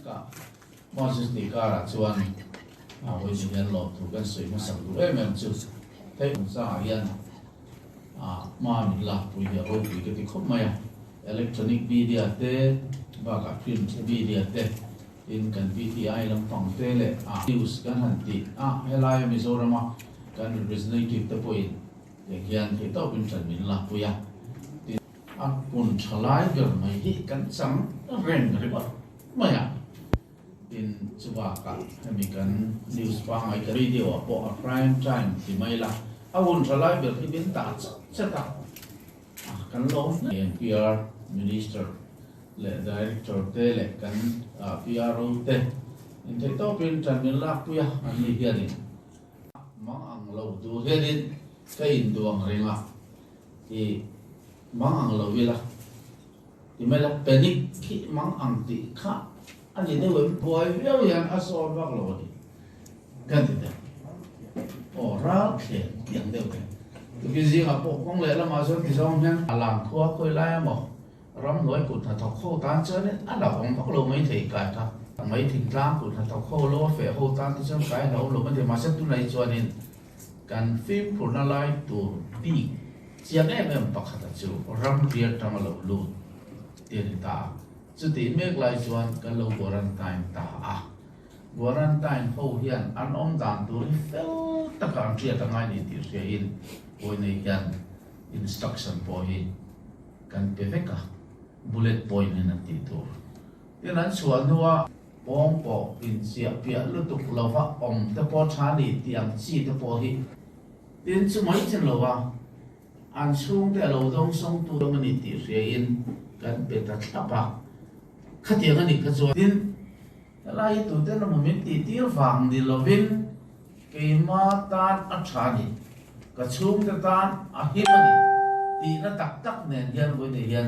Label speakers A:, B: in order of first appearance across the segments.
A: meka Moses tih karah chuan vawiin hian lawmthu kan sawi hmasak duh em em chu hei chungchangah hian hma min lakpui hi a ropui ka ti khawp mai a, electronic media te bakah print media te tin kan PTI lampang te leh news kan han tih a helaia Mizorama kan representative te pawhin tiang hian theihtawpin ṭan min lakpui a. A hun tha lai ber mai hi kan chang reng ringawt mai a, tin chu bakah hemi kan news pangngai ka radio ah pawh a prime time ti mai la, a hun tha lai ber hi min tah chat chat a, kan lawm hle. NPR Minister leh Director te leh kan PRO te intheih tawpin tan min lakpui a, an ni hianin mang ang lo tur hianin ka induang reng a. I mang ang lo ila, ti mai la, panic khi mang ang tih kha a ni deuh em? Buai viau hian a sawn vak lo a ni kan ti deuh. Aw ral thlen tih ang deuh te. Tukin zingah pawh kawng leh lamah chuan ti zawng hian a lang khua khawi lai a maw? Ramhnuai kut hnathawk ho tan chuanin a lo awm vak lo mai thei kai kha. Mai thingtlang kut hnathawk ho lo a feh ho tan te chuan kai a lo awm lo mai thei mahse tunah hi chuanin Kan fimkhurna lai tur bik chiang em em pakhata chu ramri atanga lo lut ti a ni ta a. Chutih mek lai chuan kan lo quarantine ta a. Quarantine ho hian an awm dan tur hi fel taka an hriat a ngai ni tih hriain Pawinei hian instruction pawh hi kan pe vek a, bullet point in an tih tur. Tin an chhuah hnua Pawng pawh inchiah piah lutuk lova awm te pawh tha ni tih ang chi te pawh hi tin chu mai chin lova an chhungte a lo dawng sawngtu dawng a ni tih hriain kan pe ta thlap a, khatiang a nih kha chuan tin helai hi tuten emaw min tih tir vang ni lovin keima tan a tha a ni, ka chhungte tan a him a ni tihna tak tak nen hian vawiin hian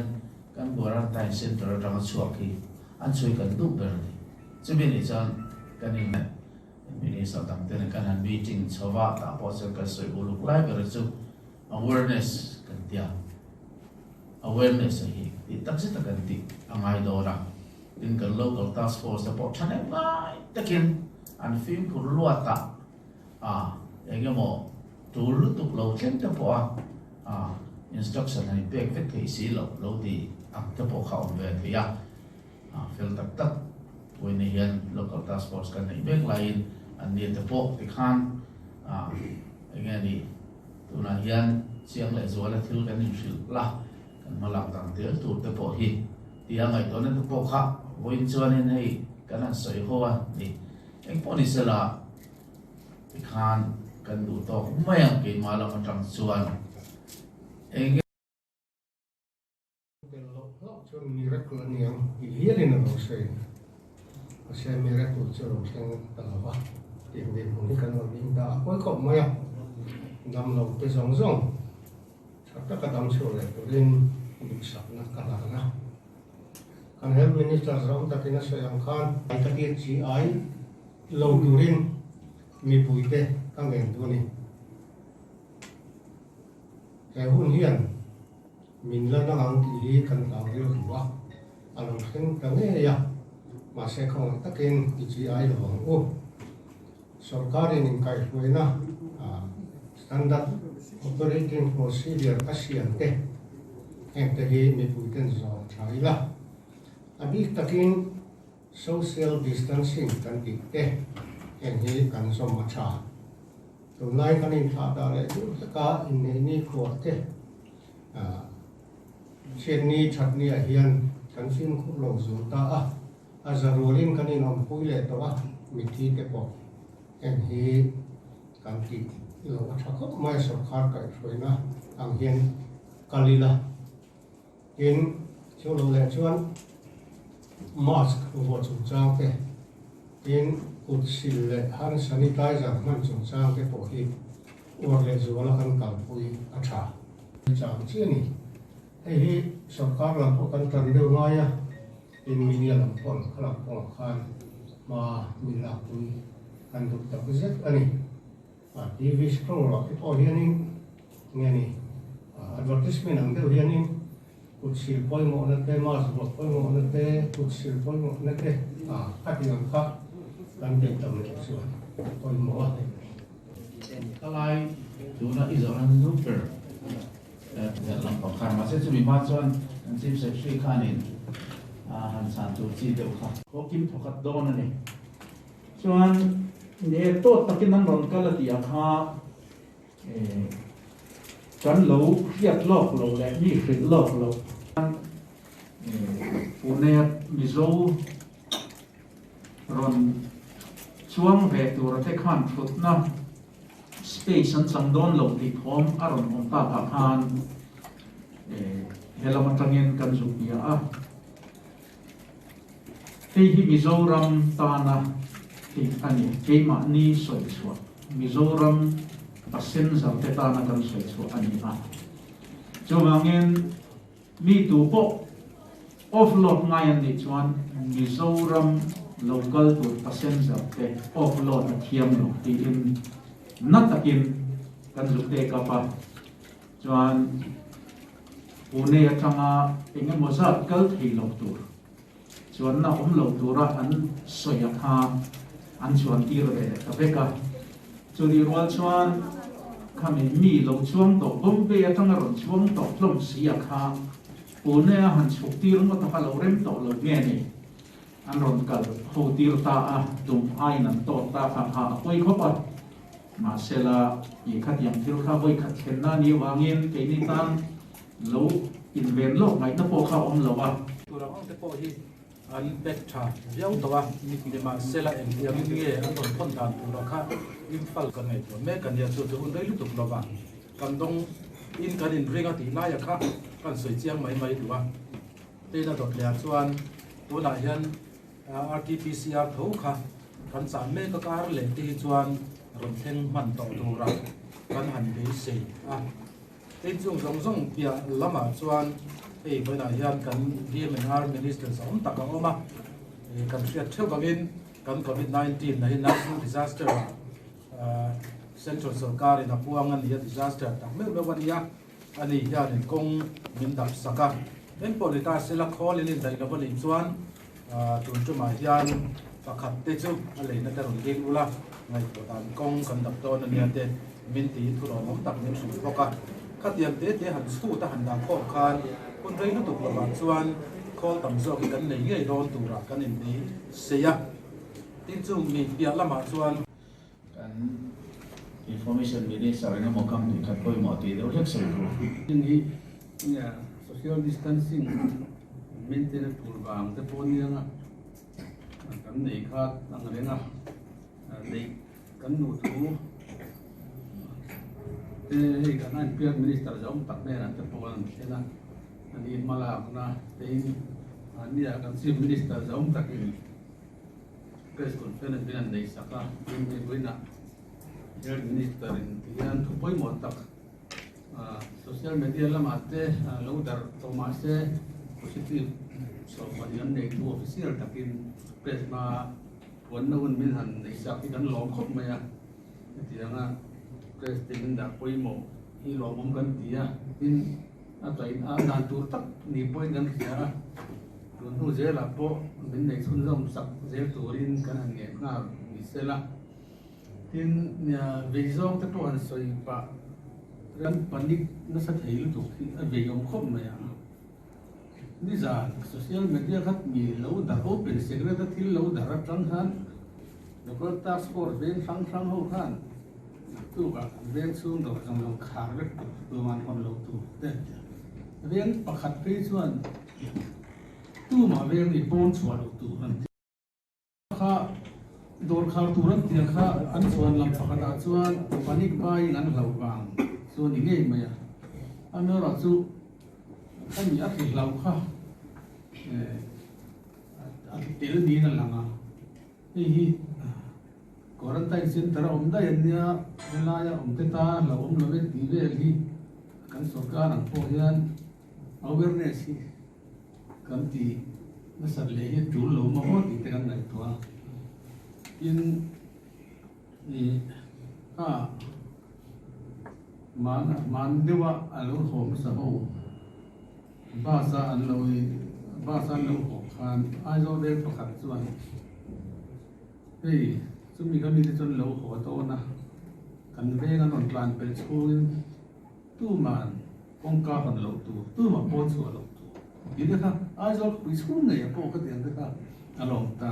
A: kan quarantine centre atanga chhuak hi An chhui kan duh ber a ni. Chumi nih chuan kan in Minister dang te nen kan han meeting chho va, tah pawh chuan kan sawi uluk lai ber chu awareness kan ti a. Awareness a hi tih tak zet a kan tih a ngai dawn a. Tin kan local task force te pawh thahnem ngai takin an fimkhur luat a, a eng emaw tul lutuk lo thleng te pawh a a instruction han inpek vek theih si loh lo ti ang te pawh kha awm ve thei a, a fel tak tak vawiin hian local task force kan neih mek laiin an ni te pawh tikhan a eng nge ni tunah hian chiang leh zuala thil kan inhrilh la kan hma lak dang tel tur te pawh hi tia ngaihtuahna te pawh kha vawiin chuanin hei kan han sawi ho a ni engpawh ni sela. Tikhan kan duh tawk mai ang keimah lam atang chuan eng nge.
B: Tel loh hlauh chuan miracle a ni ang tih hialin a lo sawi. Mahse miracle chu a lo thleng ta lo va, tih dinhmun hi kan rawn ding ta a pawi khawp mai a. Damlo te zawng zawng tha taka dam chhuak leh turin duhsakna ka hlan a. Kan Health Minister zawng takin a sawi ang khan. Ai ka tir chi ai lo turin mipuite ka ngen duh a ni. He hun hian min la nang ang tih hi kan hlau rilru a, a lo thleng ta ngei a, mahse khawngaih takin i chi ai lo ang u. Sorkarin inkaihhruaina Standard Operating Procedure a siam te, hengte hi mipuiten zawm tha ila, a bik takin Social distancing kan tih te heng hi kan zawm a tha. Tunlai kan inthlah dah leh deuh hlek a, inneih ni khuah te, chhiatni thatni ah hian kan fimkhur lo zul ta a, a za rualin kan inawmpui leh tawh a, mithi te pawh heng hi kan tih loh a tha khawp mai a, sawrkar kaihhruaina ang hian kal ila. Tin, chu lo leh chuan mask vuah chungchang te, tin kut sil leh hand sanitizer hman chungchang te pawh hi uar leh zuala kan kalpui a tha. Chang chi a ni. Hei hi sorkar lam pawh kan tan deuh ngai a, tin media lam pawn kha lam kawngah khan hma min lakpui kan duh tak zet a ni. TV scroll ah te pawh hianin nge ni advertisement ang deuh hianin. Kut sil pawimawhna te, mask vuah pawimawhna te, kut sil pawimawhna te a tih ang kha kan tih tam loh chuan pawimawh a.
A: Ka lai tuna i zawhna nu ber lampang khan mahse chumi hma chuan kan Chief Secretary khanin han chhan tur chi deuh kha. Khaw kim thawkhat dawn a ni. Chuan ne tawt takin an rawn kal a tih ah kha Kan lo hriat lawk lo leh mi hrilh lawk lo khan Pune Mizo rawn chuang ve tura te khan thutna space an chang dawn lo tih thawm a rawn awm takah khan he lam atangin kan zuk bia a. Hei hi Mizoram tana tih a ni, keimahni sawi chhuah, Mizoram passenger te tana kan sawi chhuah a ni a. Chuvangin mi tu pawh offload ngai an nih chuan Mizoram local tur passenger te offload a thiam lo tiin na takin kan zuk take up a. Chuan Pune atanga eng emaw zat kal thei lo tur chuanna awm lo tura an sawi a kha an chuan tir ve leh ta vek a. Chutih rual chuan khami mi lo chuang tawh Bombay atanga rawn chuang tawh hlawm si a kha Pune a han chhuk tir ngawt a kha lo rem tawh lo nge ni an rawn kal ho tir ta a, tum aiin an tawt ta kha kha a pawi khawp a. Mahsela, i khatiang thil kha vawi khat thlenna a nih avangin keini tan lo inven lawk ngaihna pawh kha a awm lo a.
C: Tur ang ang te pawh hi an pack tha viau tawh a, nimahsela engtiangin nge an rawn thawn dan tura kha Imphal kan ngaihtuah mek a nia, chu chu hun rei lutuk lova kan dawng in kan inring a tih laia kha kan sawi chiang mai mai duh a. Teina dawt leh ah chuan tunah hian RTPCR tho kha kan chah mek a kar leh te hi chuan rawn thleng hman tawh tura kan han beisei a. Tin chung zawng zawng piah lamah chuan hei vawiinah hian kan DMNR Minister zawng tak a awm a, kan hriat theuh angin kan Covid 19 na hi national disaster ah Central sorkar in a puang a ni a, disaster tak meuh meuh a ni a. Ani hianin kawng min dap sak a, engpawh ni ta sela khawl in indaih lo a nih chuan tun tumah hian pakhat te chu a leina te rawn ding ula, ngaihtuah dan kawng kan dap dawn ania te min tiin thurawn awm tak min hrilh bawk a. Khatiang te te han chhut a han dah khawm khan hun rei lutuk lovah chuan khawl tam zawk hi kan nei ngei dawn turah kan inbei sei a, tin chung mi piah lamah chuan.
A: Kan Information Minister eng emaw kam tih khat pawimawh tih deuh hlek sawi tur.
D: Heng hi social distancing maintain a tul vang te pawh nia nga kan nei kha ang reng a, neih kan duh thu te hei kan IPR Minister zawng tak hnenah te pawh an thlen a, ani hmalakna tein ania kan Chief Minister zawng takin Press conference min an nei sak a, tin hei vawiinah Health Minister in ti hian thu pawimawh tak social media lamah te lo darh tawh mah se positive sawhpahnih an nei thu official takin press hma puanna hun min han nei sak hi kan lawm khawp mai a, hetianga press te min dah pawimawh hi lawmawm kan ti a, tin a kaih a dan tur tak ni pawhin kan hria a. Tun hnu zelah pawh min nei chhunzawm sak zel turin kan han ngen nghal ni sela. Tin, vei zawng te pawh han sawi pah kan panic nasa thei lutuk hi a vei awm khawp mai ang. Nizan social media khat mi lo darh open secret a thil lo darh atang khan local task force veng hrang hrang ho khan naktukah an veng chhung dawr zawng zawng khar vek tur tuman hawn lo tur te veng pakhat phei chuan Tumah veng ni pawn chhuah loh tur an ti kha dawr khar tur an tia kha an chuan lam pakhatah chuan panic buying an hlauh vang chu a ni ngei mai a, amaherawh chu a ni a hri hlauh kha a tel niin a lang a, hei hi quarantine center a awm daih an nia helaia awm te tan hlauhawm lo e tih vel hi kan sorkar ang pawh hian Awareness hi kan ti nasat leh hi tul lo maw aw tih te kan ngaihtuah a. Tin, ih kha man man deuha a lo haw hmasa ho Bus a an lo bus a an lo haw khan Aizawl veng pakhat chuan hei chumi kha mite chuan lo haw dawn a, kan veng an rawn tlan pelh chhungin tuman kawngka hawn loh tur, tumah pawn chhuah loh tur tih te kha Aizawl khawpui chhung ngei ah pawh khatiang te kha a lawm ta.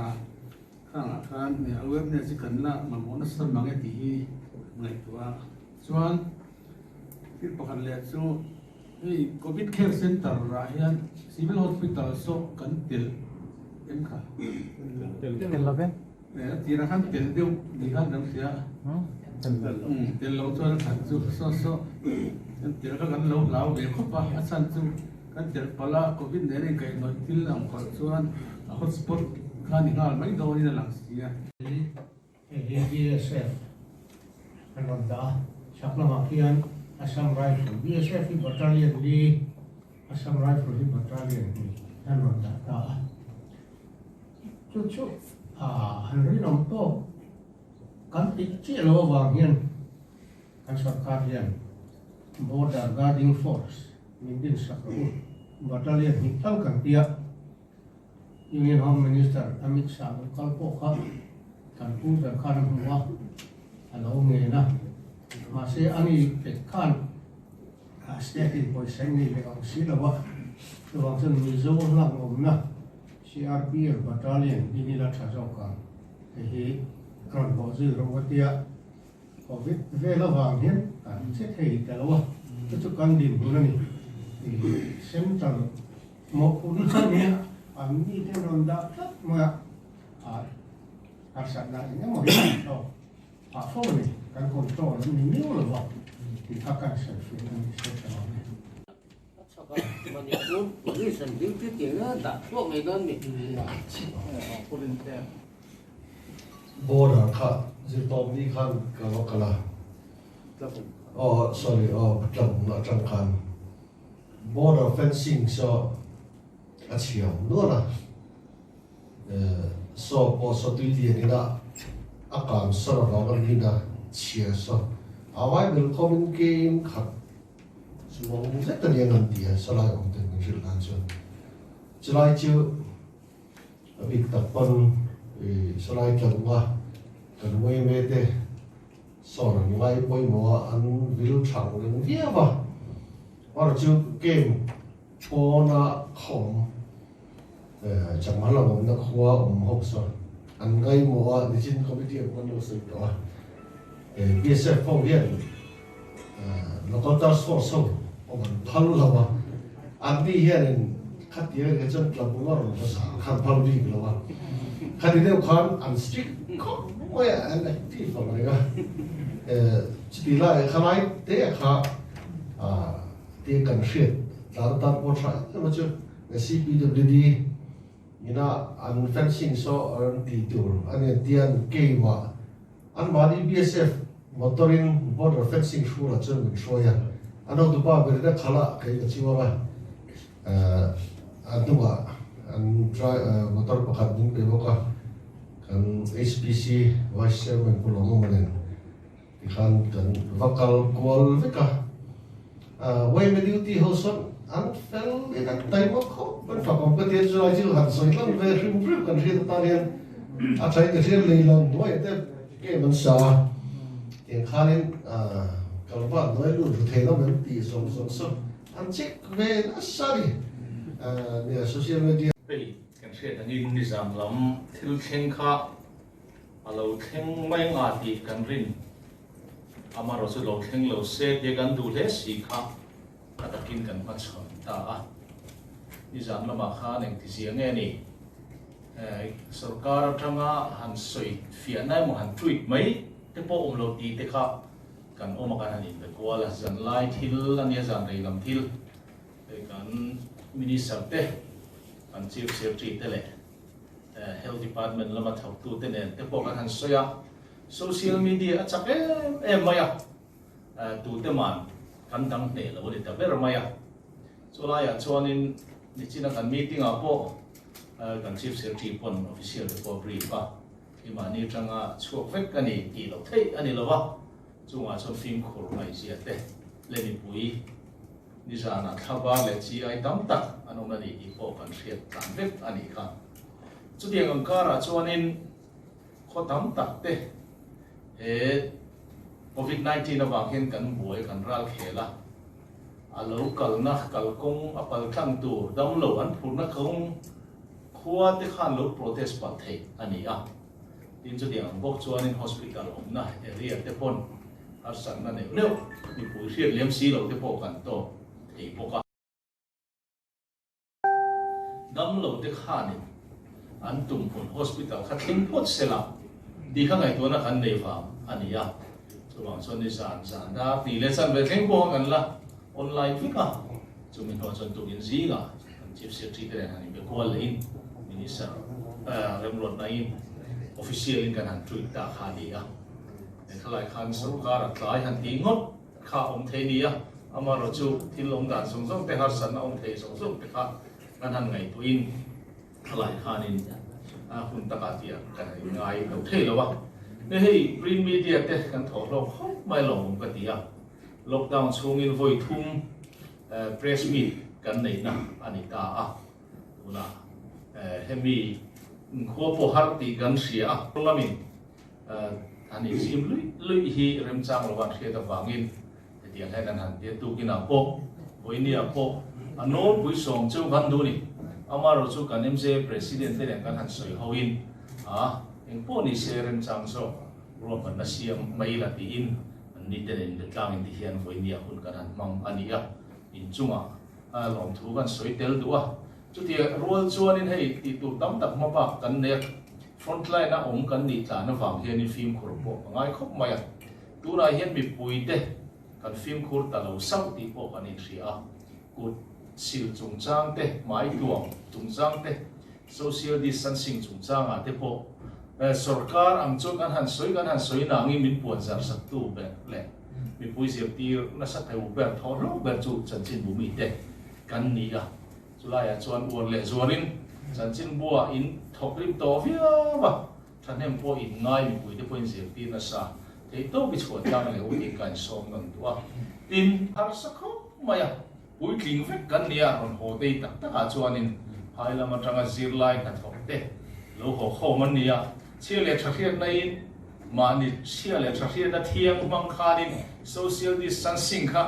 D: Khangah khan awareness hi kan la mamawh nasa mang e tih hi ngaihtuah a, chuan thil pakhat leh chu hei Covid Care Center ah hian Civil Hospital saw kan telh em kha?
C: Telh lo ve.
D: A tirah khan telh deuh ni khan kan hria a, telh loh chuan a that chu saw saw kan telh kha kan lo hlau ve khawp a, a chhan chu Kan telh palh a, Covid nen a inkaihhnawih thil ang palh chuan a hotspot kha ni nghal mai dawnin a lang si a.
B: Hei hi BSF an rawn dah a, chhak lamah khian Assam Rifle, BSF hi battalion li, Assam Rifle hi battalion hnih an rawn dah ta a. Chu chu an rinawm tawk kan tih chiah loh avang hian kan sorkar hian Border Guarding Force Min din sak rawh u. Battalion hnih tal kan ti a, Union Home Minister Amit Shah lo kal pawh kha kan pu ber khan a hmu a, a lo ngen a. Mahse ani pek khan state in pawisa in nei leh ang si lo a, chuvang chuan Mizo hlak awmna CRPF Battalion din ila tha zawk ang, hei hi rawn bawh zui rawh u a ti a. Covid vel avang hian kan che thei ta lo a, chu chu kan dinhmun a ni. Central mawhphurhna nia an mite rawn dah tlat mai a, harsatna eng emaw hi kan tawk phah fo a ni, kan control an ni miau lo va tih kha kan sawi fiah a ni Central ang hi.
E: A chhak a, Manipur Police an duty tih anga dah chhuak ngei dawn mi?
F: Border kha zirtawp ni khan ka va kal a, aw sorry aw tlabung atang khan border fencing saw a chhiam nual a, saw pawh saw tui lian ina a kan sawr avanga lin a chhia saw a vai bel khawmin game khat Chuang zet a nia ngam ti a, salai awm ten min hrilh dan chuan chulai chu a bik tak pawn salai tlangva kan uaime te sawn an ngai pawimawh a, an vil thang reng viau a, or chu game pawna khawm changma lam awmna khua awm ho sawn an ngaimawh a, nichin committee ang kan lo sawi tawh a, BSF ho hian Local task force ho awm an phal lo a, anni hianin khatia nge chuan tlabung a rawn va zah khan phal bik lo a, khati deuh khan an strict khawp mai a, an active ang reng a, chuti lai khalai te kha tia kan hriat tlan atan pawh tha em em a chu CPWD ina an fencing saw an ti tur a ni an tia an cave ah Anmahni BSF motor-in border fencing hrulah chuan min hruai a, an hotupa berin a khalh a, kei ka chuang a, a hnungah an motor pakhat min pe bawk a, kan HPC Vice Chairman Pu Lawmawma nen tikhan kan va kal kual vek a, yma duty ho sawn an fel in an taima khawp an fak awm ka ti a, chulai chu han sawi tlang ve hrim hrim kan hriat atan hian A thain ka hriat lei lo nuai te game an sa a, tiang khanin kalva nuai lut ru thei lo em tih zawng zawng saw an check ve nasa a ni nia social media.
A: Hei kan hriat angin nizan lam thil thleng kha a lo thleng mai nga tih kan rin amarawh chu lo thleng lo se tia kan duh hle si kha a takin kan hmachhawn ta a, nizan lamah khan engtizia nge ni? Sorkar atanga han sawi fiahna emaw han tweet mai te pawh awm lo tih te kha kan awm a kan han inbe kual a, zanlai thil a nia zan rei lam thil hei kan Minister te kan Chief Secretary te leh Health Department lama thawktu te nen te pawh kan han sawi a, social media a chak em em mai a, tute man kan dang hneh lo a ni ta ber mai a, chulaiah chuanin nichina kan meeting ah pawh Kan Chief Secretary pawn official te pawh a brief a, i mahni atanga chhuak vek a ni tih loh theih a ni lo a, chungah chuan fimkhur ngaihzia te leh mipui nizanah thlavar leh chi ai tam tak. an awm a ni tih pawh kan hriat tlan vek a nih kha. Chutiang ang karah chuanin khaw tam tak te he Covid 19 avang hian kan buai kan ral khel a, a lo kalna kalkawng a pal tlang tur damlo an phurna kawng khua te khan lo protest palh theih a ni a. Tin chutiang ang bawk chuanin hospital awmna area te pawn harsatna neuh neuh mipui hriat lem si lo te pawh kan tawk thei bawk a. Damlo te khanin an tum hun hospital kha thleng phawt se la tih kha ngaihtuahna kan nei vang a ni a. Chuvang chuan ni zan zan dar tih leh chan ve thleng pawh kha kan la online vek a. Chumi hnuah chuan tukin zingah kan Chief Secretary te nen han inbe kual lehin Minister remruatna in official in kan han tweet ta kha a ni a. He thalai khan sorkar a tlai han tih ngawt kha a awm thei nia, amaherawh chu thil awm dan zawng zawng te, harsatna awm thei zawng zawng te kha kan han ngaihtuahin thalai khanin hun takah tih kan han inngai lo thei lo a. Hei hei print media te kan thawh hlawk khawp mai lawmawm ka ti a, lockdown chhungin vawi thum press meet kan neihna a ni ta a, tunah hemi khua pawh har tih kan hria a, lamin An inzim luih luih hi remchang lo an hriat avangin hetiang hian an han tia tukinah pawh vawinia pawh a nawlpui sawm chu kan duh ni. Amaherawh chu kan MZA President te nen kan han sawi hoin a engpawh ni se remchang zawk ruahmanna siam mai la tiin an ni te nen inbetlangin ti hian vawinia hun kan han hmang a ni a, inchungah lawmthu kan sawi tel duh a. Chutia rual chuanin hei tih tur tam tak hma bak kan nei a, frontline a awm kan nih tlan avang hianin fimkhur pawh a ngai khawp mai a. Tunah hian mipuite kan fimkhur ta lo sauh tih pawh kan inhria a, kut sil chungchang te, hmai tuam chungchang te, social distancing chungchangah te pawh sorkar ang chuan kan han sawi kan han sawi nangin min puan zar saktu ber leh mipui zirtir nasa theu ber thawhlo ber chu chanchinbu mite kan ni a. Chulaiah chuan uar leh zuarin chanchinbua in thawk rim tawh viau a, thahnem pawh in ngai mipuite pawhin zirtir nasa theih tawp i chhuah tlang leh u tih ka insawm nawn duh a. Tin, harsa khawp mai a, puitling vek kan nia rawn haw tei tak takah chuanin phai lam atanga zirlai hnathawk te lo haw khawm an ni a, chhia leh tha hriatna in mahni chhia leh tha hriatna thiang hmang khanin social distancing kha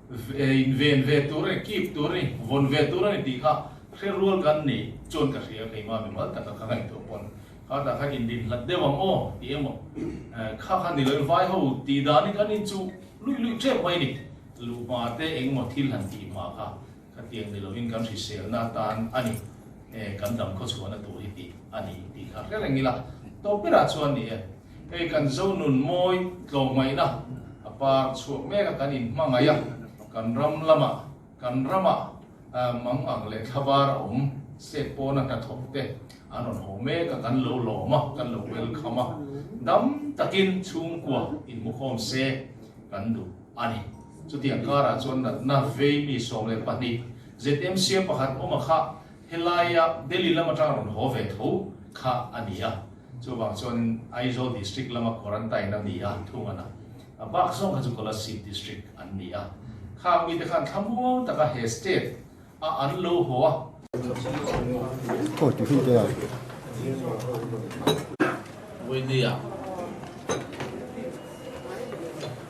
A: In ven ve tur a ni, keep tur a ni, vawn ve tur a ni tih kha hre rual kan ni chuan ka hria keimah mimal taka ka ngaihtuah pawn kha tah khan in din hlat deuh ang aw tih emaw kha kha ni loin vai ho tih danin kan in chu luih luih tep mai ni luhma te engemaw thil han tih hma kha khatiang ni loin kan hriselna atan a ni kan dam khawchhuahna tur hi tih a ni tih kha hre reng ila tawp berah chuan ni e. Hei kan Zonun mawi tlawmngaihna a par chhuak mek a, kan inhmangaih a, kan ram lamah, kan ramah mang ang leh thlavar a awm, state pawna hnathawk te an rawn haw mek a, kan lo lawm a, kan lo welcome a, dam takin chhungkua inhmukhawm se kan duh a ni. Chutiang karah chuan natna vei mi 12 ZMC pakhat awm a kha helaia Delhi lam atanga rawn haw ve tho kha a ni a. Chuvang chuan Aizawl District lama quarantine a ni a, thung a na. A bak zawng kha chu Kolasib District an ni a. Khang mite khan thlamuang taka he state a an lo haw a. Vawinia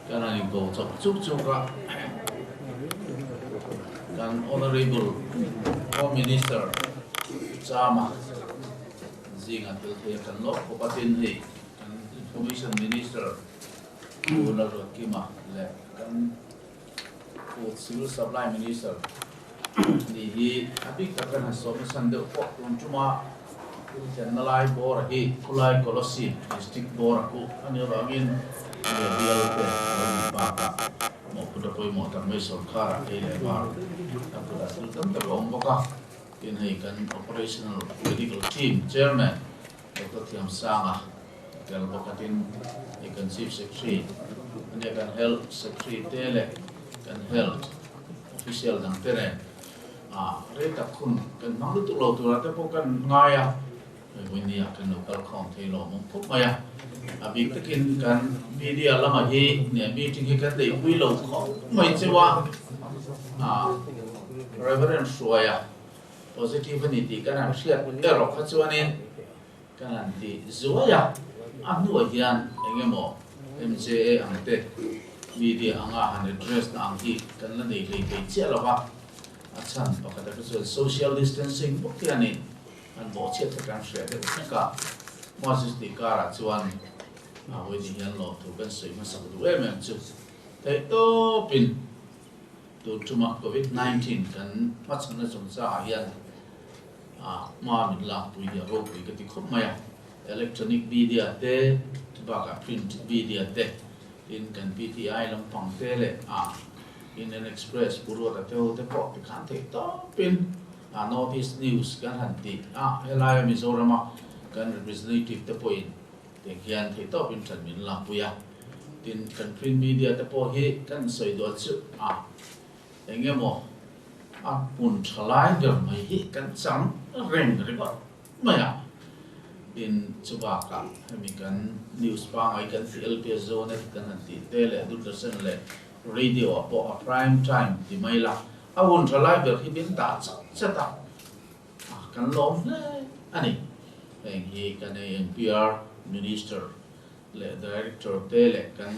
A: kan han inko chawp chuk chuk a, kan Honourable Home Minister Chama, Zingah tel thei a kan lawk khawp a, tin hei kan Information Minister Pu Lalruatkima leh kan Food Civil Supply Minister ni hi a bik tak kan han sawm nasa deuh pawh tun tuma thil thlenna lai bawr a hi khulai Kolasib District bawr a khuh a nih avangin hei bial te a lo nih bakah mawhphut a pawimawh tak mai sorkar ah ei leh bar a kutah thil tam tak a awm bawk a. Tin hei kan Operational Medical Team Chairman Doctor Thiamsanga tel bawk a, tin hei kan Chief Secretary ania kan Health Secretary te leh kan Health Official dang te nen ah rei tak hun kan hmang lutuk lo turah te pawh kan ngai a, hei vawinia kan lo kal khawm thei lo awm khawp mai a, a bik takin kan media lamah hi nia meeting hi kan neihpui lo khawp mai cheu a, ah Reverend Hruaia. Positive a ni tih kan han hriat erawh kha chuanin kan han ti zuai a, a hnuah hian eng emaw MJA ang te media anga han address na ang hi kan la nei hlei thei chiah lo va, a chhan pakhat ah kha chuan social distancing bawk hianin an bawhchhiat kha kan hriat deuh hlek a, Moses tih karah chuan a vawiin hian lawmthu kan sawi hmasak duh em em chu theihtawpin. Tun ṭuma Covid 19 kan hmachhanna chungchangah hian hma min lakpui hi a ropui ka ti khawp mai a. Electronic media te bakah print media te tin kan PTI lampang te leh Indian Express Pu Ruata te ho te pawh tikhan theih tawpin North East News kan han ti a, helaia Mizorama kan representative te pawhin Tiang hian theihtawpin ṭan min lakpui a, tin kan print media te pawh hi kan sawi duah chu a eng emaw a hmun ṭha lai ber mai hi kan chang reng ringawt mai a, tin chu bakah hemi kan news pangai kan tih LPS Zonet kan han tih te leh Doordarshan leh radio ah pawh a prime time ti mai la a hun ṭha lai ber hi min dah chat chat a. Kan lawm hle a ni. Heng hi kan ANPR Minister leh Director te leh kan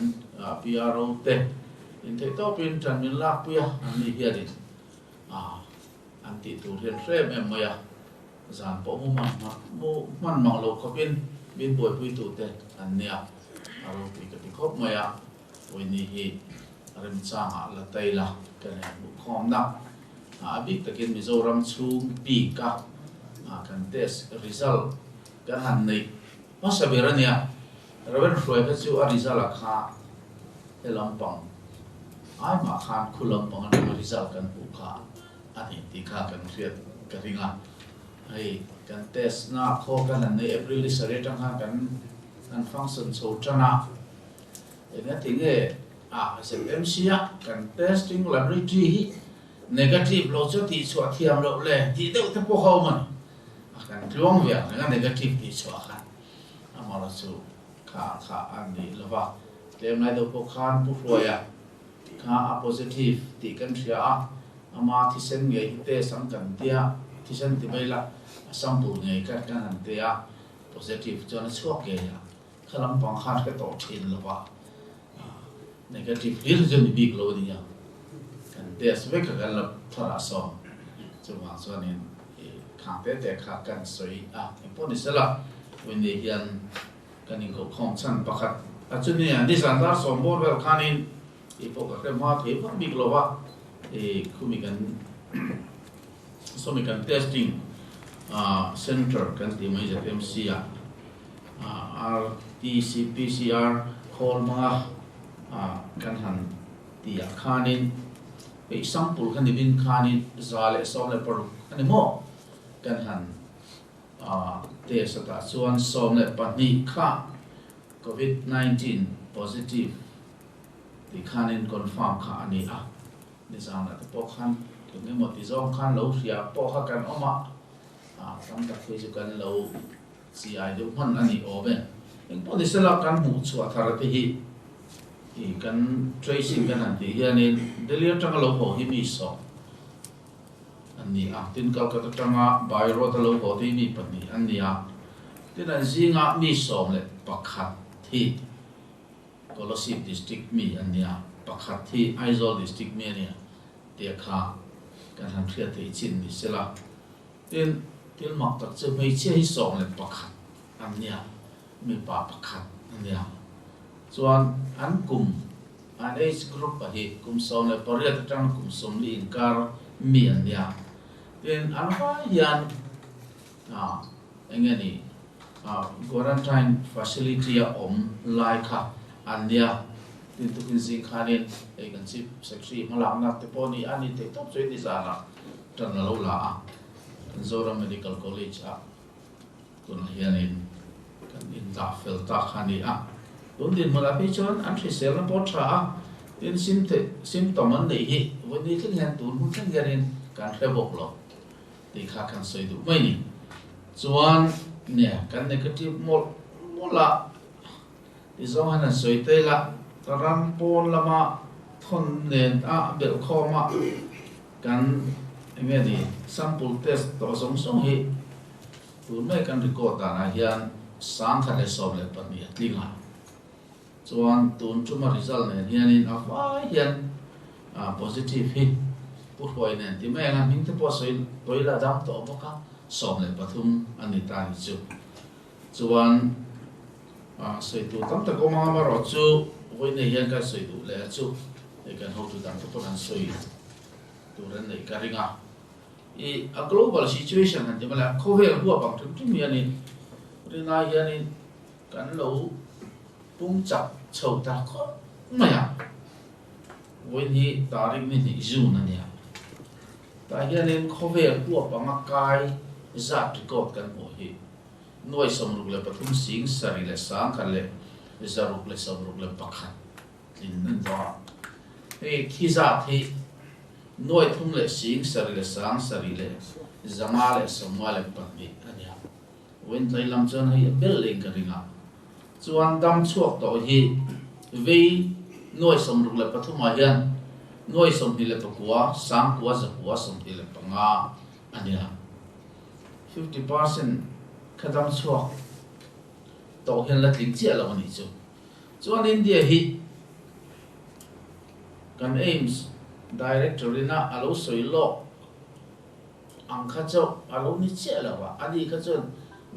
A: PRO te intheih tawpin ṭan min lakpui a, an ni hianin an tih tur hian hre em em mai a, zan pawh mu hman mu hman mang lo khawpin min buaipuitute an nia, a ropui ka ti khawp mai a, Pawini hi remchangah la taila ka nei hmuh khawmna. A bik takin Mizoram chhung bika kan test result kan han neih hmasa ber a nia. Raven Hruai kha chu a result ah kha he lampang ai mah khan khu lampang atanga result kan hmuh kha a ni tih kha kan hriat ka ring a. Hei kan test na khaw kan han neih April ni sarih atang khan kan han function chho tan a. Engatinge a ZMC a kan testing laboratory hi negative lo chu tihchhuah thiam loh le tih deuh te pawh ho man a kan tluang ve ang reng a negative tihchhuah khan amaherawh chu kha kha a ni lova tlem lai deuh pawh khan Pu Hruaia kha a positive tih kan hria a ama thisen ngei hi test ang kan tia thisen ti mai la a sample ngei kha kan han tia positive chuan a chhuak ngei a. Kha lampang khan ka tawh thin lo va, negative hlir chu ni bik lo a nia, kan test vek a kan la thar ah sawn chuvang chuanin khang te te kha kan sawi a, engpawh ni sela Winnie hian kan inkohkhawm chhan pakhat a chu nia, nizan dar sawmbawr vel khanin i pawh ka hre hma thei vak bik lo va, i khumi kan sawmi kan testing center kan tih mai ZMC ah. RTCPCR khawl hmanga kan han tih ah khanin hei sample kha nivin khanin 116 a ni maw kan han test a tah chuan 12 kha covid 19 positive tih khanin confirm kha a ni a, nizanah te pawh khan eng emaw ti zawng khan lo hria pawh kha kan awm a, tam tak phei chu kan lo Chi-ai deuh hman a nih awm e. Engpawh ni sela kan hmuh chhuah thar te hi i kan tracing kan han tih hianin Delhi atanga lo haw hi mi sawm an ni a, tin Calcutta atanga by road a lo haw te hi mi pahnih an ni a, tin an zinga mi 11 hi Kolasib district mi an ni a, pakhat hi Aizawl district mi a ni a tia kha kan han hriat theih chin ni sela. Tin, thil mak tak chu hmeichhia hi 11 an nia, mipa pakhat a nia. Chuan an kum, an age group a hi kum 18 atang kum 40 inkar mi an nia. Tin, an vai hian ah eng nge ni ah quarantine facility a awm lai kha an nia. Tin, tukin zing khanin hei kan chief secretary hmalakna te pawh ni a ni theih tawp chu i nizanah Tan a lo la a, kan Zoram Medical College ah tunah hianin kan indah fel ta kha a ni a. Tun dinhmunah phei chuan an hriselna pawh tha a, tin symptom an neih hi vawi thleng hian tun hun thleng hianin kan hre bawk lo tih kha kan sawi duh mai ni. Chuan nia kan negative mawlh mawlh a ti zawng hian an sawi tel a, ram pawn lama thawn nen a belhkhawm a. Kan Enge ni sample test tawh zawng zawng hi tun mai kan record danah hian 1012 a tling a. Chuan tun tuma result nen hianin a vai hian positive hi Pu Hruai nen ti mai anga hming te pawh sawi tawi la dam tawh bawk a, 13 a ni ta ni chu. Chuan sawi tur tam tak awm ang amarawh chu vawiin hian kan sawi duh leh a chu hei kan hotu dang te pawh kan sawi tur an neih ka ring a. I a global situation han ti mai la, khawvel huap ang ṭhim ṭhim hianin rinai hianin kan lo pung chak chho ta khawp mai a. Vawiin hi tarik ni hnih June a nia. Tah hianin khawvel huap anga kai zat record kan hmuh hi nuai 63 sing sarih leh 1161 tlin an tawh a. Hei thi zat hi nuai thum leh sing sarih leh sang sarih leh zanga leh sawmnga leh pahnih a ni a. Vawiin tlai lam chuan hei a bel leng ka ring a. Chuan dam chhuak tawh hi vei nuai 63 ah hian nuai 29 sangkua zakua 25 a ni a. 50% kha dam chhuak tawh hian la tling chiah lo a nih chu. Chuan India hi kan AIIMS Director ina a lo sawi lawk ang kha chu a lo ni chiah lo a, ani kha chuan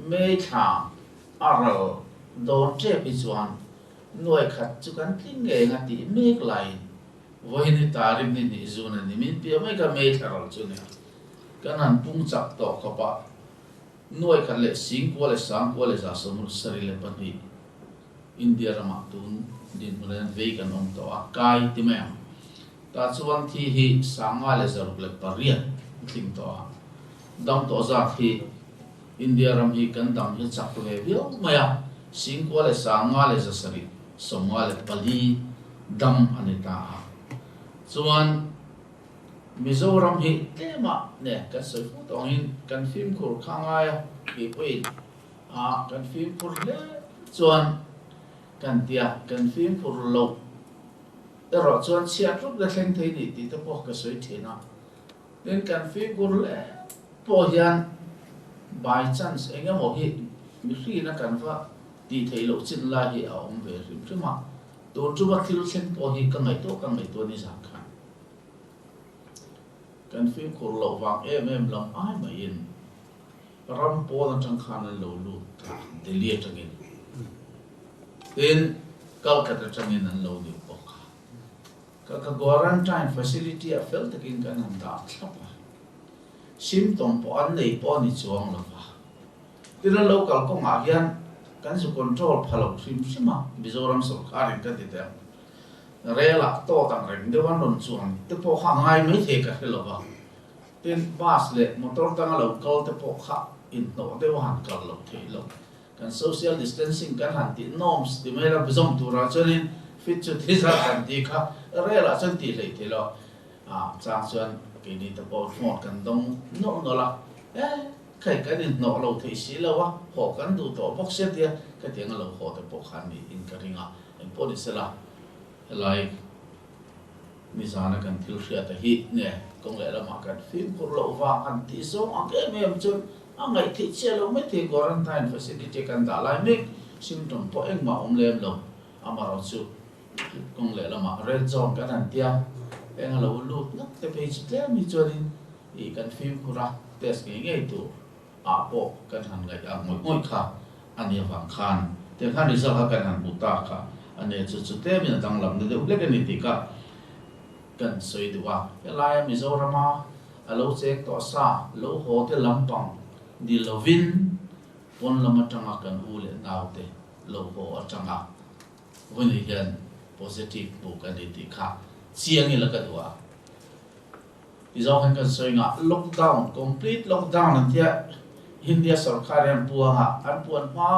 A: May thla a ral dawn tep hi chuan nuai khat chu kan tling ngei ang a tih mek laiin vawiin hi tarik ni hnih zun a ni min piah mai kha May thla ral chu a nia. Kan han pung chak tawh khawp a, nuai khat leh singkua leh sangkua leh 72. India ramah tun dinhmun hian vei kan awm tawh a, kai ti mai ang. Tah chuan thi hi 568 a tling tawh a, dam tawh zat hi India ram hi kan dam hi chak ve viau mai a, singkua leh sanga leh zasarih 54 dam a ni ta a. Chuan Mizoram hi tlemah ne kan sawi fo tawh angin kan fimkhur kha ngai a, keipawhin A kan fimkhur hle chuan kan tia kan fimkhur loh erawh chuan chhiat rup la thleng thei nih tih te pawh ka sawi thin a. Tin, kan fimkhur hle pawh hian by chance eng emaw hi mihriina kan va tih theih loh chin lai hi a awm ve hrim hrim a. Tun tuma thil thleng pawh hi ka ngaihtuah ka ngaihtuah ni zan khan kan fimkhur loh vang em em lam ai maiin Ram pawn atang khan an lo lut ta, Delhi atangin. Tin, Calcutta atangin an lo lut bawk a. Ka ka quarantine facility ah fel takin kan han dah thlap a. Symptom pawh an nei pawh a ni chuang lo va. Tin, an lo kal kawngah hian kan zu control pha lo hrim hrim a, Mizoram sorkarin ka ti teh ang. Rel ah tawt ang reng deuh an rawn chuan te pawh kha a ngai maithei ka hre lo va. Tin, bus leh motor danga lo kal te pawh kha inhnawh deuh a han kal loh theih loh. Kan social distancing kan han tih norms ti mai la zawm turah chuanin fit chu thi zat kan tih kha rel ah chuan tih hleih theih lo. A chang chuan keini te pawh phone kan dawng nawlh nawlh a, e khai kan inhnawh lo theih si lo a, haw kan duh tawh bawk sia tia khatiang a lo haw te pawh khan niin ka ring a, engpawh ni sela helai Nizana kan thil hriata hi nge kawng leh lamah kan fimkhur loh vang han tih zawng ang em em chuan a ngaih theih chiah lo mai thei. Quarantine facility kan dah lai mek symptom pawh engmah awm lem lo. Amarawh chu kawng leh lamah red zone kan han tia eng a lo lut ngawt te phei chu tlem hi chuanin ih kan fimkhur a test ngei ngei tur ah pawh kan han ngaih ang ngawih ngawih kha a nia vang khan tiang khan result kha kan han hmu ta kha a nia chu chu tlemin a danglam na deuh hlek a ni tih kha kan sawi duh a. Helaia Mizorama a lo cheng tawh sa lo haw te lampang ni lovin pawn lam atanga kan u leh nau te lo haw atanga vawiin hian positive hmuh kan ni tih kha chiang ila ka duh a. Ti zawng hian kan sawi ngah lockdown, complete lockdown an tia India sorkar hian puang a, an puan hma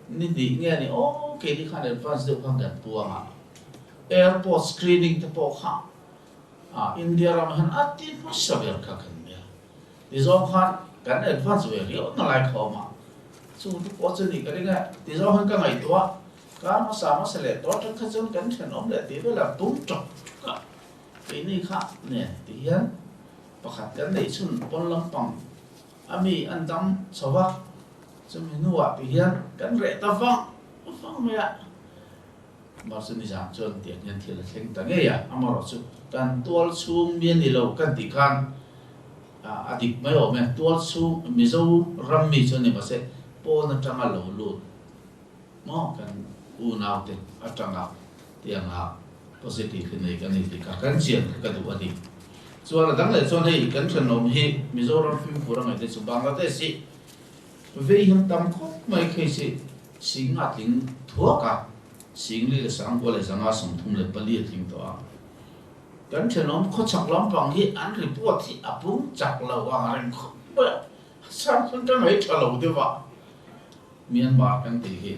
A: ni hnih nge ni aw keini khan advance deuh khan kan puang a, airport screening te pawh kha ah India ramah hian a ti hmasa ber kha kan nia. Ti zawng khan kan advance ve riau na lai kha awm a, chu te pawh chu ni ka ring a, ti zawng hian ka ngaihtuah kar hmasa hmasa leh tawh atang kha chuan kan thenawm leh tih vel a tum tawk a. Keini kha nen ti hian Pakhat kan neih chhun pawn lampang a mi an dam chho va, chumi hnuah ti hian kan reh ta vang vang mai a. Mahse nizan chuan tiang hian thil a thleng ta ngei a, amaherawhchu kan tual chhung mi a ni lo kan tih khan a dik mai awm e, tual chhung Mizo ram mi chu a ni mahse pawn atanga lo lut maw kan unaute atanga tianga positive hi nei ka ni tih kha kan chian kha ka duh a ni. Chuan a dang leh chuan hei kan thenawm hi Mizoram fimkhur a ngaihte chu Bangladesh hi vei hian tam khawp mai case hi sing a tling thuak a, sing li leh sangkua leh zanga 34 a tling tawh a. Kan thenawm khawchhak lampang hi an report hi a pung chak lo ang reng khawp mai a, sang chuan ka ngaih tha lo deuh a. Myanmar kan tih hi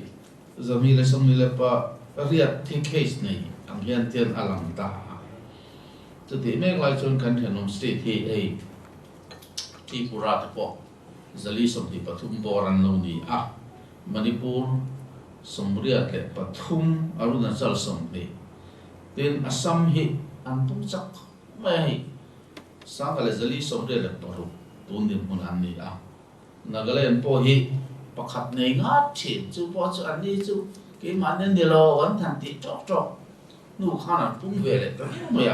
A: 1028 thi case nei ang hian tian a lang ta a. Chutih mek lai chuan kan thenawm state hi hei Tripura te pawh 423 bawr an lo ni a, Manipur 83, Arunachal 20. Tin, Assam hi an pung chak khawp mai a hei, 1186 tun dinhmun an ni a. Nagaland pawh hi pakhat nei ngat thin, chu pawh chu an ni chu keimahni ni lo an than tih tawk tawk hnu khan an pung ve leh ta viau mai a,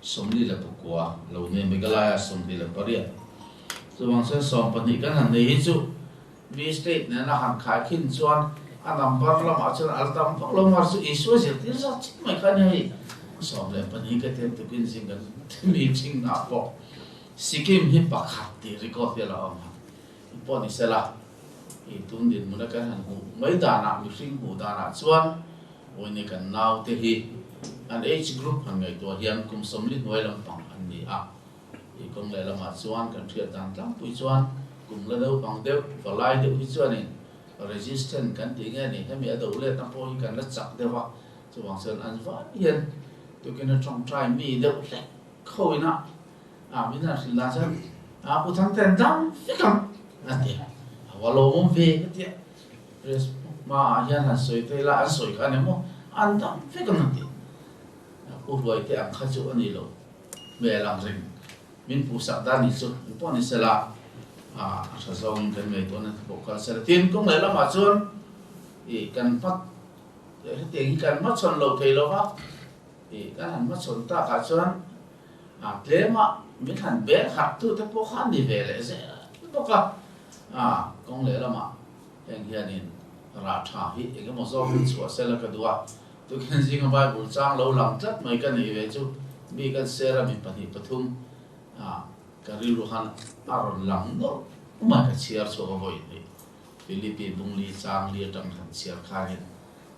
A: 49 lo nei Meghalaya 28 chuvang chuan 12 kan han nei hi chu mi state nena han khai khin chuan a number lamah chuan a la tam vak lo mar chu Isua zirtir zat chiah mai kha a ni hei 12 ka tiang tukin zing kan meeting ah pawh. Sikkim hi pakhat tih record hi a la awm a, i pawh ni sela, i tun dinhmuna kan han hmuh mai danah, mihring hmuh danah chuan Wini kan naute hi an age group han ngaihtuah hian kum 40 hnuai lampang an ni a, i kawng leh lamah chuan kan hriat dan tlangpui chuan kum la naupang deuh, valai deuh hi chuanin resistant kan tih nge ni, hemi a do letna pawh hi kan la chak deuh a, chuvang chuan an vai hian tukin a tawngtai mi deuh hlek khawina A min han hrilh dan chuan a pu thang ten dam vek ang a ti a, a va lawmawm ve ka ti a, press hmaah hian han sawi ta ila an sawi kha a ni maw, an dam vek ang a ti. A pu hruai te ang kha chu a ni lo, hmel ang reng min puhsak dan ni chu eng pawh ni sela a tha zawngin kan ngaihtuahna te pawh kal sela. Tin, kawng leh lamah chuan ih kan hma hetiang hi kan hmachhawn lo thei lo va, ih kan han hmachhawn takah chuan A tlema min han bel harh tu te pawh kha ni ve leh zel bawk a, a kawng leh lamah heng hianin rah tha hi eng emaw zawk in chhuah sela ka duh a, tukin zinga Bible chang lo lang tlat mai ka nei ve chu mi kan sera mi pahnih pathum a ka rilru khan a rawn lang nawlh mai ka chhiar chhuak a vawi hnih Philippi bungli chang li atang han chhiar khanin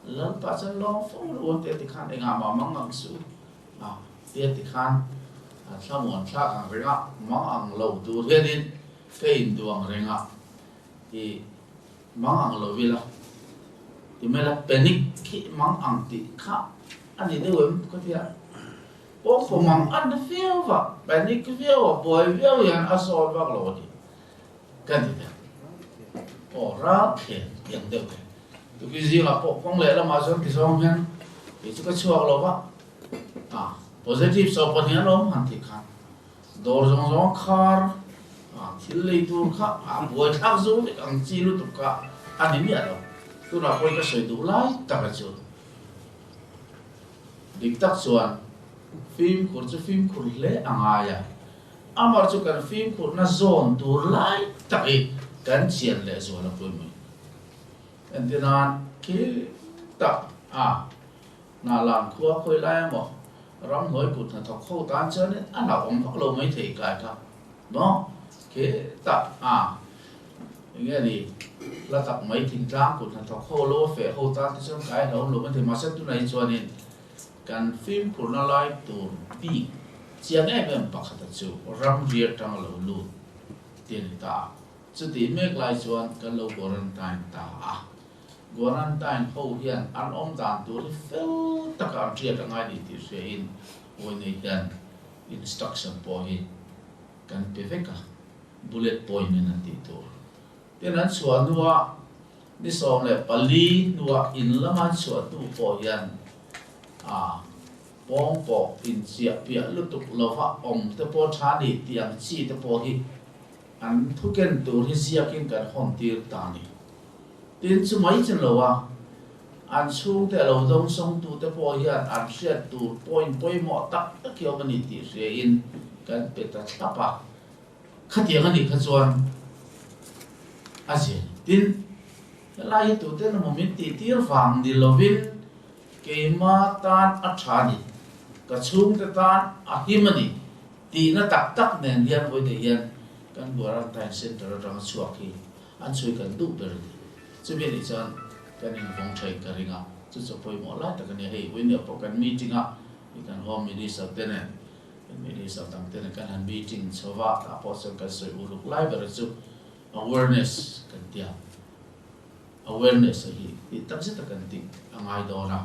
A: Lalpa chuan lawng fo lo ang tih a ti khan engah mah mang ang suh. A tia tikhan thlamuan thlak ang reng a, mang ang lo tur hianin ka induh ang reng a, i mang ang lo ila ti mai la, panic khi mang ang tih kha a ni deuh em ka tia, pawngpaw mang an na viau va, panic viau a, buai viau hian a sawn vak lo a ni ka ti deuh. Aw ral thlen tiang deuh te. Tukin zingah pawh kawng leh lamah chuan ti zawng hian kei chu ka chhuak lo va, a positive so pahnih an awm han tih khan dawr zawng zawng khar a thil lei tur kha a buai thlak zu vek ang chi lutuk kha a ni miah lo. Tunah pawhin ka sawi duh lai tak a chu. Dik tak chuan fimkhur chu fimkhur hle a ngai a, amah chu kan fimkhurna zawn tur lai tak hi kan chian leh zual a pawimawh. Entir nan khi tak a hna lan khua khawi lai emaw ramhnuai kut hnathawk ho tan chuanin a hlauhawm vak lo mai thei kai kha maw khi tak a enge ni hla tak mai thingtlang kut hnathawk ho lo a feh ho tan te chuan kai hlauhawm lo mai thei mahse tunah hi chuanin kan fimkhurna lai tur bik chiang em em pakhata chu ramri atanga lo lut te a ni ta a. Chutih mek lai chuan kan lo quarantine ta a. Quarantine ho hian an awm dan tur hi fel taka an hriat a ngai ni tih hriain Vawiinei hian instruction pawh hi kan pe vek a, bullet point in an tih tur. Tin an chhuah hnuah ni 14 hnuah in lama an chhuah hnu pawh hian a. Pawng pawh inchiah piah lutuk lova awm te pawh tha ni tih ang chi te pawh hi an thuken tur hi ziakin kan hawn tir ta ni. Tin, chu mai chin lo a, an chhungte a lo dawngsawngtu te pawh hian an hriat tur point pawimawh tak tak hi awm a ni tih hriain kan pe ta thlap a. Khatiang a nih kha chuan a zia ni. Tin, helai hi tute emaw min tih tir vang ni lovin keima tan a tha a ni, ka chhungte tan a him a ni tihna tak tak nen hian vawiin hian kan quarantine centre atanga chhuak hi an chhui kan duh ber a ni. Chumi anih chuan kan invawng thain ka ring a, chu chu pawimawh lai tak a ni a. Hei vawiin pawh kan meeting a, i kan home minister te nen Minister dang te nen kan han meeting chho va, tah pawh chuan kan sawi uluk lai ber chu awareness kan tia. Awareness a hi tih tak zet a kan tih a ngai dawn a,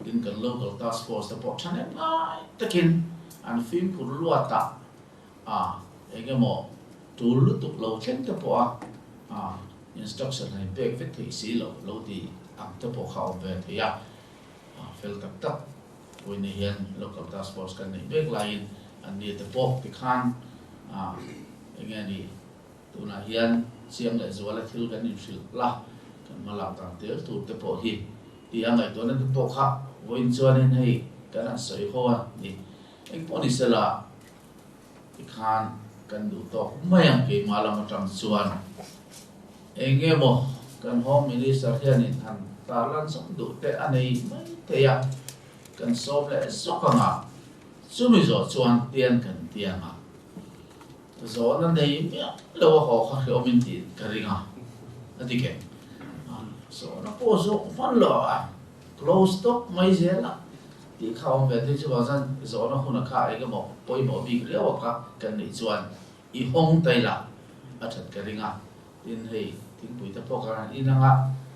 A: tin kan local task force te pawh thahnem ngai takin an fimkhur luat a, a eng emaw tul lutuk lo thleng te pawh a a instruction han inpek vek theih si lo lo ti ang te pawh kha a awm ve thei a, a fel tak tak. Vawiin hian local task force kan neih mek laiin an ni te pawh tikhan ah eng nge ni tunah hian chiang leh zuala thil kan inhrilh la kan hma lak dan tel tur te pawh hi tih a ngaihtuahna te pawh kha vawiin chuanin hei kan han sawi ho a ni. Engpawh ni sela tikhan kan duh tawk mai ang keimah lam atang chuan eng nge maw kan Home Minister hianin han tarlan zawk duh te a nei mai thei a, kan sawm leh zawk ang a, chumi zawh chuan tian kan ti ang a, zawhna nei miah lo a haw kha hreawmin tih ka ring a, a ti keng. Zawhna pawh zawh hman lo a, close tawp mai zel a. Tih kha awm ve te chu vang chuan zawhna huna kha eng emaw pawimawh bik riau a kha kan neih chuan i hawng ta ila a that ka ring a, tin hei thingpui te pawh kan han in anga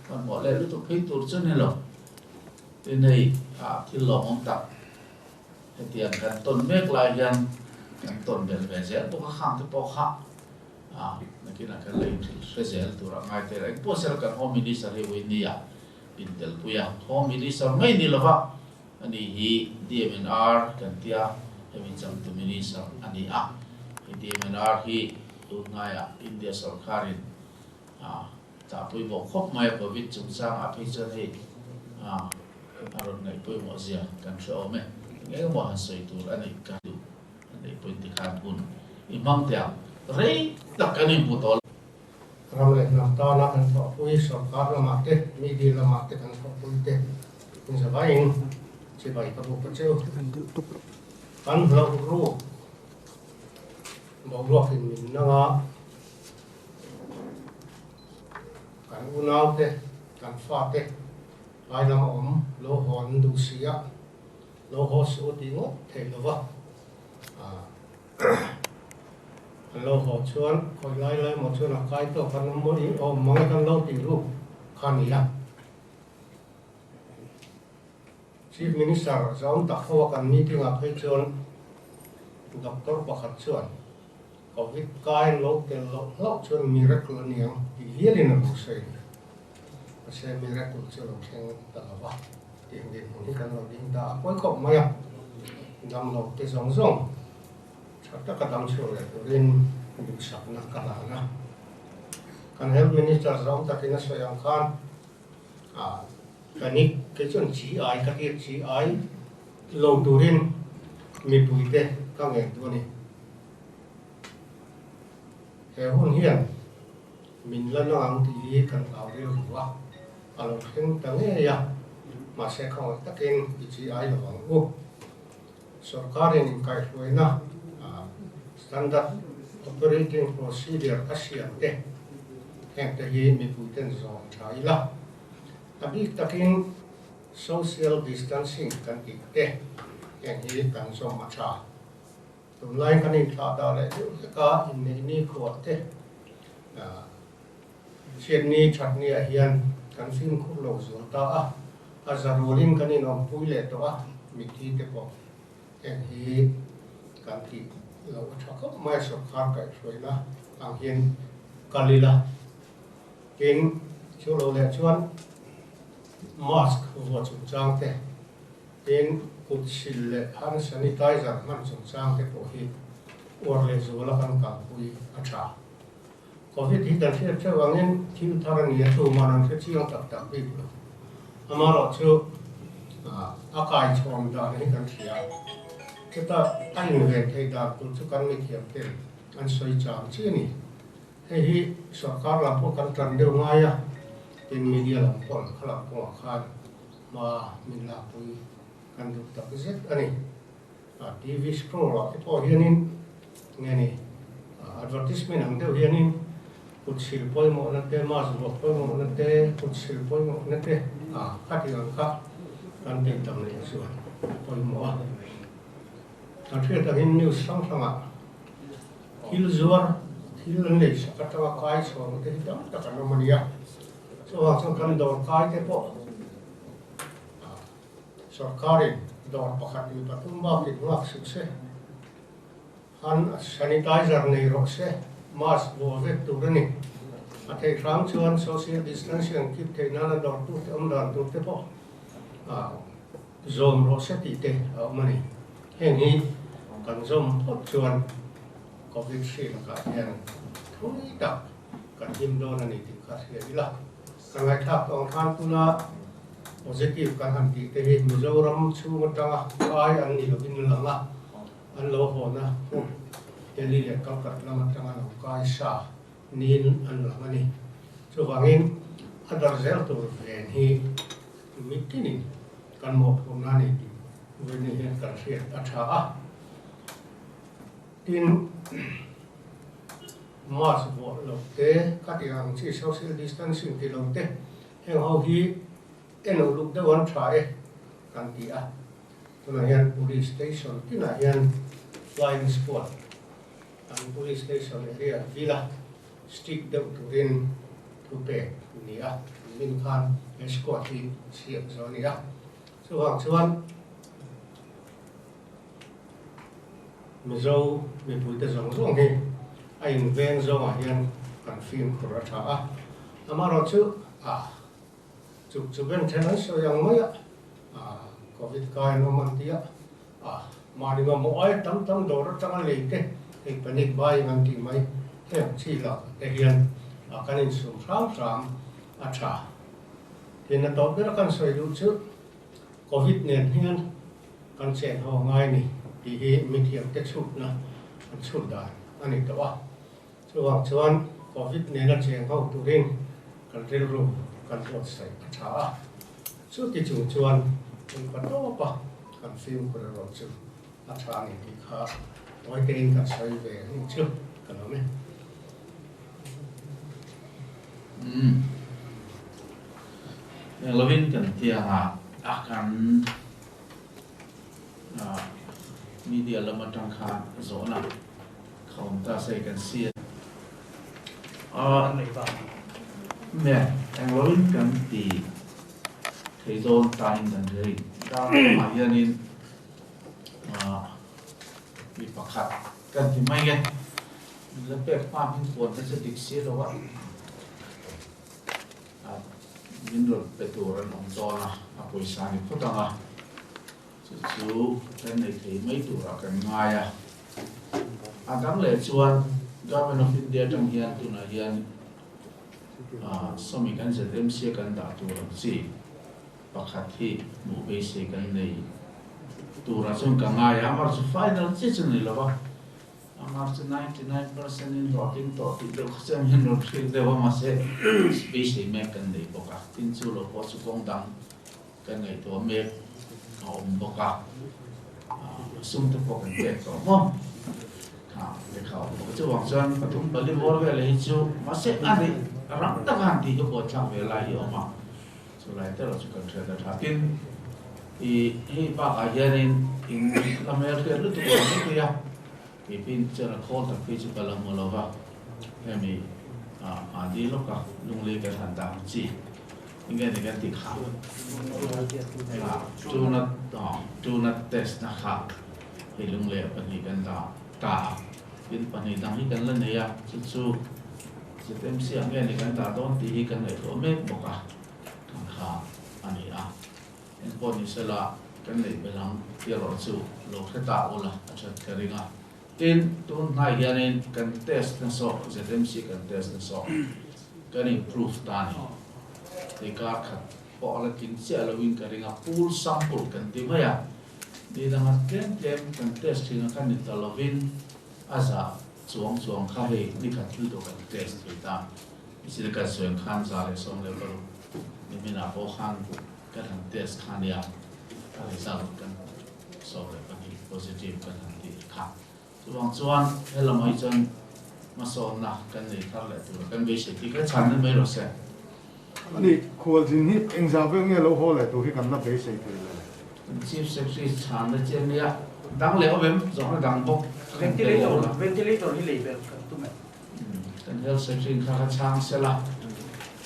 A: hmanhmawh leh lutuk phei tur chu ni lo. Tin hei ah thil lawmawm tak hetiang kan tawn mek lai hian kan tawn belh ve zel bawk a, khang te pawh kha ah nakinah kan la inhrilh hre zel tur a ngai tel a, engpawh sela kan Home Minister hi Winnie-a Intelpui a, Home Minister mai ni lova a ni hi DMNR kan tia hemi changtu Minister a ni a. Hei DMNR hi tunhnaiah India sorkarin a tahpui bawk khawp mai a, Covid chungchangah phei chuan hei a rawn ngaihpawimawh zia kan hre awm e. Eng engemaw han sawi tur a neih ka duh a neih pawhin tikhan hun i hmang teh ang. Rei tak kan inhmu tawh lo.
B: Ram leh hnam tana kan thawhpui, sorkar lamah te, media lamah te kan thawhpui te inzavaiin chibai ka buk a cheu. Kan hlauh ruk boruakin min nang a, kan unaute, kan fate lai lama awm lo haw an duh si a, lo haw suh a tih ngawt theih lova. An lo haw chuan khawi lai lai maw chuan a kai tawk an awm maw i awm mang e kan lo tih ruk kha a ni a. Chief Minister zawng tak ho a kan meeting ah phei chuan Doctor pakhat chuan Covid kai an lo tel loh hlauh chuan miracle a niang tih hialin a lo sawi a ni. Mahse miracle chu a lo thleng ta lo va, tiang dinhmun hi kan lo ding ta a pawi khawp mai a, damlo te zawng zawng tha taka dam chhuak leh turin duhsakna ka hlan a. Kan Health Minister zawng takin a sawi ang khan ah panic kei chuan chi ai ka tir chi ai lo turin mipuite ka ngen duh a ni. He hun hian min la nang ang tih hi kan hlau rilru a, a lo thleng ta ngei a, mahse khawngaih takin i chi ai lo ang u. Sorkarin inkaihhruaina Standard Operating Procedure a siam te heng te hi mipuiten zawm tha ila, a bik takin Social Distancing kan tih te heng hi kan zawm a tha. Tunlai kan inthlah dah leh deuh hlek a, inneih ni khuah te chhiatni thatni ah hian kan fimkhur lo zual ta a, a za rualin kan inawmpui leh tawh a, mitthi te pawh heng hi kan tih loh a tha khawp mai a, sawrkar kaihhruaina ang hian kal ila. Tin, chu lo leh chuan mask vuah chungchang te. Tin, kut sil leh hand sanitizer hman chungchang te pawh hi uar leh zuala kan kalpui a tha. Covid hi kan hriat theuh angin thil thar a ni a, tuman an hre chiang tak tak bik lo. Amaherawhchu a kaichhawm dan hi kan hria. Chuta a inven theih dan tur chu kan mithiam ten an sawi chang chi a ni. Hei hi sorkar lam pawh kan tan deuh ngai a, tin media lam pawh kha lam kawngah khan hma min lakpui kan duh tak zet a ni. TV scroll ah te pawh hianin nge ni advertisement ang deuh hianin kut sil pawimawhna te, mask vuah pawimawhna te, kut sil pawimawhna te khati ang kha kan tih tam leh chuan a pawimawh a. Kan hriat angin news hrang hrangah thil zuar, thil an lei sak atanga kai chhuahna te hi tam tak an awm a nia. Chuvang chuan kan dawr kai te pawh sorkarin dawr pakhat in pathum bakin nghak suh se, han sanitizer nei rawh se, mask vuah vek tur a ni. A theih hram chuan social distancing keep theih nana dawrtute awm dan tur te pawh zawm rawh se tih te a awm a ni. Heng hi kan zawm phawt chuan Covid hri lakah hian thui tak kan him dawn a ni tih kha hria ila. Ka ngaihthlak tawh ang khan tuna positive kan han tih te hi Mizoram chhung atanga kai an ni lovin a lang a, an lo hawna hmun Delhi leh Calcutta lam atanga lo kai sa niin an lang a ni. Chuvangin a dar zel tur ven hi mitinin kan mawhphurhna a ni tih vawiin hian kan hriat a tha a. Tin, mask vuah lo te, khati ang chi social distancing ti lo te, heng ho hi en uluk deuh an tha e kan ti a. Tunah hian police station tinah hian flying squad an police station area vila strict deuh turin thu pek ni a, min khan he squad hi siam zo a ni a. Chuvang chuan Mizo mipuite zawng zawng hi a inveng zawngah hian kan fimkhur a tha a, amaherawhchu a chuk chu ben then an sawi ang mai a, Covid kai an awm an ti a, mahni mamawh ai tam tam dawr atanga lei te hei panic buying an tih mai heng chi lah te hian kan insum hram hram a tha. Tin a tawp ber a kan sawi duh chu Covid nen hian kan chen ho ngai ni tih hi mithiamte chhutna an chhut dan a ni tawh a. Chuvang chuan Covid nena cheng ho turin kan rilru kan buatsaih a tha a. Chuti chung chuan engpa tawpa kan fimkhur erawh chu a tha a ni tih kha tawitein kan sawi ve ang chu ka lawm e.
A: Umm. Eng lovin kan tiangah a kan media lam atang khan zawhna kha awm ta se kan si a. Me eng lovin kan ti thei dawn ta in kan hre dar lamah hianin mi pakhat kan ti mai nge min la pek hma hming puan te chu dik si lo a. Min rawn pe tur an awm dawn a, a pawisa ni phawt ang a, chu chu kan nei thei mai turah kan ngai a. A dang leh chuan Government of India atang hian tunah hian sawmi kan ZMC a kan dah tur ang chi pakhat hi hmuh beisei kan nei turah chuan ka ngai a, amaherawhchu final chiah chu ni lo va. Amah chu 99% in hlawhtling tawh tih deuh kha chuan hian rawn hriat deuh a, mahse beisei mek kan nei bawk a, tin chu lo pawh chu kawng dang kan ngaihtuah mek a awm bawk a, sum te pawh kan pek tawh maw kha lehkha a awm bawk a, chuvang chuan pathum pali bawr vel hi chu mahse a neih ram tak a han tih hi buaithlak ve lai hi a awm a, chulai te erawh chu kan hriat a tha. Tin, i hei bakah hianin in la hmel hriat lutuk lo mai thei a, keipin chuan a khawl tak phei chu ka la hmu lo va, hemi mahni lawka lunglei kan han dah ang chi enge ni kan ti kha tuna tuna test na kha hei lunglei ah pahnih kan dah ta a, tin pahnih dang hi kan la nei a, chu chu ZMC ah nge ni kan dah dawn tih hi kan ngaihtuah mek bawk a, kan kha a ni a. Engpawh ni sela kan neih belh ang tih erawh chu lo hre ta ula a that ka ring a. Tin, tun hnai hianin kan test na sawh, ZMC kan test na sawh kan improve ta a ni. Hei kar khat pawh a la tling chiah loin ka ring a, pool sample kan ti mai a, ni danga tlem tlem kan test thin a kha ni ta lovin a zah chuang chuang kha hei ni khat thil tur kan test thei ta. Michil kan sawi ang khan 116 niminah pawh khan kan han test kha nia, a result kan 12 positive kan han tih kha. Chuvang chuan helamah hi chuan hmasawnna kan nei thar leh tura kan beisei tih kha chhan ni mai rawh se.
G: Ani, khualzin hi engzah vel nge lo haw leh tur hi kan la beisei thei le?
A: Kan Chief Secretary chhanna che nia dang leh awm em? Zawhna dang bawk kan tel lo la.
H: Ventilator hi lei ber kan tum em?
A: Kan Health Secretary kha kha chhang sela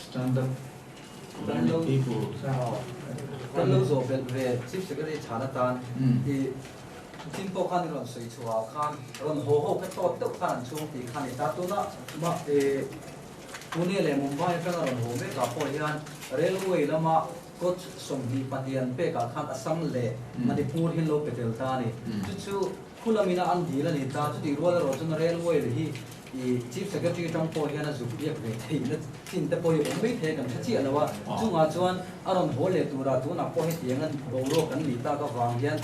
A: standard people kha.
I: Kan lo zawh belh ve Chief Secretary chhan atan i chin pawh khan i rawn sawi chhuah ah khan rawn haw ho kha tawt deuh khan an chhung tih kha a ni ta. Tuna Pune leh Mumbai atanga rawn haw mek ah pawh hian railway lama coach 22 an pek ah khan Assam leh Manipur hi an lo pe tel ta a ni. Chu chu Khu lamina an dil a ni ta, chutih rual erawh chuan Railway hi i Chief Secretary atang pawh hian a zuk biak ve theihna chin te pawh hi awm mai thei a kan hre chiah lo a, chungah chuan a rawn haw leh turah tunah pawh hetiang a boruak kan nih tak avang hian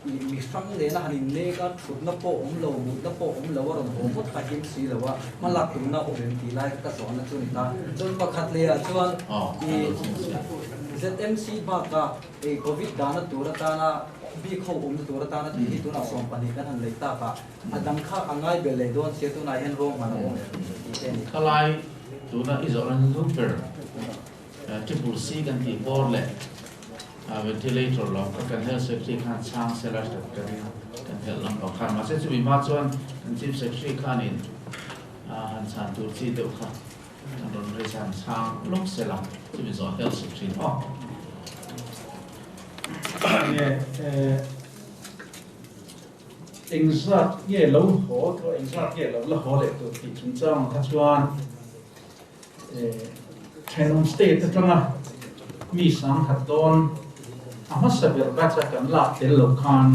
I: i mi hrang nena han innek a, thutna pawh awm lo, mutna pawh awm lo a rawn haw ngawt kha him si lo a, hmalak tumna awm em tih lai ka zawhna chu a ni ta. Chuan pakhat lehah chuan i ZMC bakah i Covid dahna tur atana Bik ho awmna tur atana tih hi tunah 12 kan han lei tak a, a dang kha a ngai bel leh dawn sia tunah hian ruahman a awm em tih te a ni.
A: Khalai tuna i zawhna hnu ber Triple C kan tih bawr leh ventilator lam kha kan Health Secretary khan chhang sela hret ka ring a, kan helh lam pang khan. Mahse chumi hma chuan kan Chief Secretary khanin han chhan tur chi deuh kha An rawn rei chhan chhang lawk sela chumi zawh Health Secretary aw.
C: Nge engzat nge lo haw tawh engzat nge lo la haw leh tur tih chungchang kha chuan thenawm state atanga mi 10,000 dawn a hmasa ber batch a kan lak tel lo khan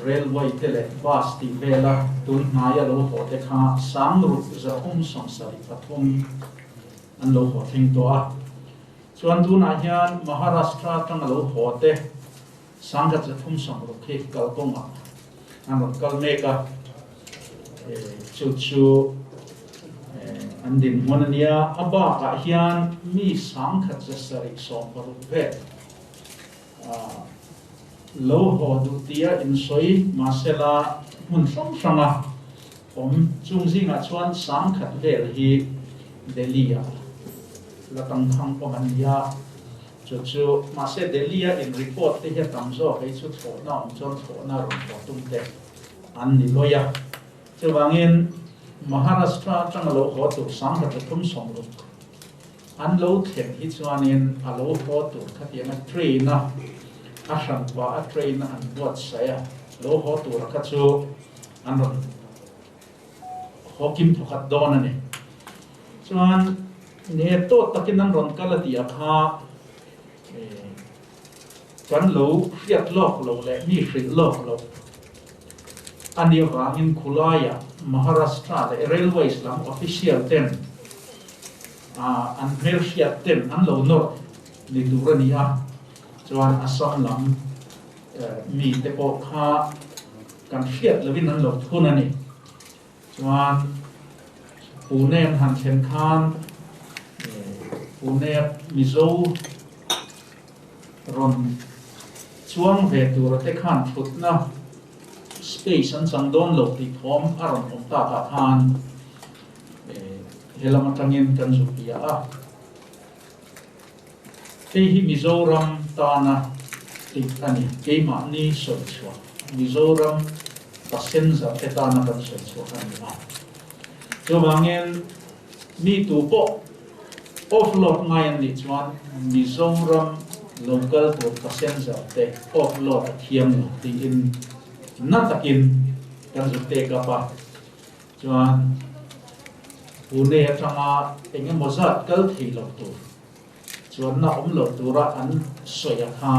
C: Railway te leh bus tih vela tun hnaia lo haw te kha 6373 an lo haw thleng tawh a. Chuan tunah hian Maharashtra atanga lo haw te 1360 hi kalkawngah an rawn kal mek a, chu chu an dinhmun a nia. A bakah hian mi 1776 vel Lo haw duh tia insawi mahsela hmun hrang hranga awm chung zingah chuan 10,000 vel hi Delhi-ah la tangkhang awm an ni a, chu chu mahse Delhi-a in report te hi a tam zawk hei chu thlawhna awm chuan thlawhna rawn haw tum te an ni lawi a, chuvangin Maharashtra atanga lo haw tur 1360 An lo thlen hi chuanin a lo haw tur khatianga train a a hran pah a train a an buatsaih a lo haw tura kha chu an rawn haw kim thawkhat dawn a ni. Chuan ne tawt takin an rawn kal a tih a kha kan lo hriat lawk loh leh mi hrilh lawk loh a nih avangin khulaiah Maharashtra leh Railways lam official ten an hmelhriat ten an lo nawrh ni tur a ni a, chuan Assam lam mi te pawh kha kan hriat lovin an lo thun a ni. Chuan Pune an han thlen khan Pune Mizo rawn chuang ve tura te khan thutna space an chang dawn lo tih thawm a rawn awm takah khan helam atangin kan zuk bia a. Hei hi Mizoram tana tih a ni, keimahni sawi chhuah, Mizoram passenger te tana kan sawi chhuah a ni a. Chuvangin mi tu pawh offload ngai an nih chuan Mizoram local tur passenger te offload a thiam lo tiin na takin kan zuk take up a. Chuan Pune atanga eng emaw zat kal thei lo tur chuanna awm lo tura an sawi a kha.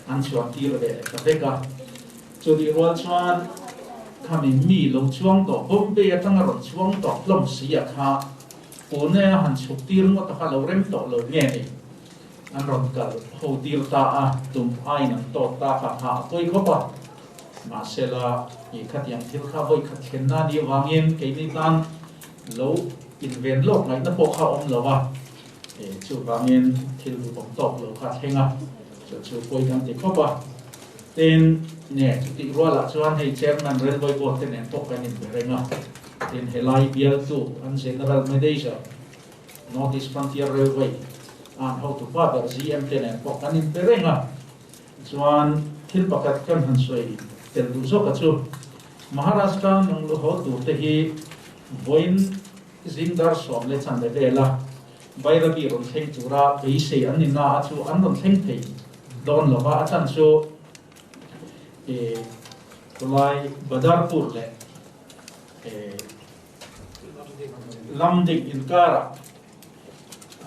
C: an chuan tir ve leh ta vek a. Chutih rual chuan khami mi lo chuang tawh Bombay atanga rawn chuang tawh hlawm si a kha Pune a han chhuk tir ngawt a kha lo rem tawh lo nge ni? An rawn kal ho tir ta a, tum aiin an tawt ta kha kha a pawi khawp a. Mahsela i khatiang thil kha vawi khat thlenna ni avangin keini tan lo inven lawk ngaihna pawh kha a awm lo a, chuvangin thil duhawm tawk lo kha a thleng a, chu chu pawi kan ti khawp a. Tin, nge chutih rualah chuan hei Chairman Railway Board te nen pawh kan inbe reng a, tin helai bialtu an General Manager, North East Frontier Railway a an hotu pa ber GM te nen pawh kan inpe reng a, chuan thil pakhat kan han sawi tel duh zawk a chu Maharashtra nung lu haw tur te hi vawiin zing dar sawm leh chan leh vel a Bairabi rawn thleng tura beisei an ni na a chu an rawn thleng thei dawn lova a chan chu khulai Badarpur leh Lamdik inkarah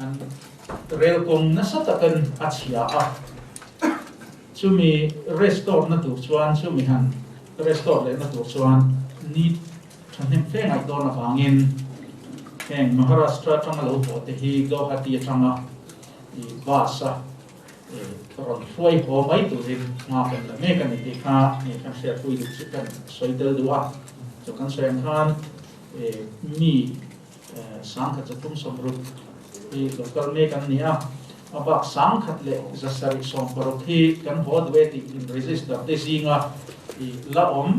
C: an rel kawng nasa takin a chhia a, chumi restore na tur chuan chumi han restore lehna tur chuan ni thahnem fe ngaih dawn avangin heng Maharashtra atanga lo haw te hi Guwahati atanga bus a rawn hruai haw mai turin hma kan la mek a ni tih kha kan hriatpui duh chu kan sawi tel duh a. Chu kan sawi ang khan mi sangkhat zathum sawmruk hi lo kal mek an ni a, a bak sangkhat leh zasarih sawmparuk hi kan haw duh e tih in register te zinga la awm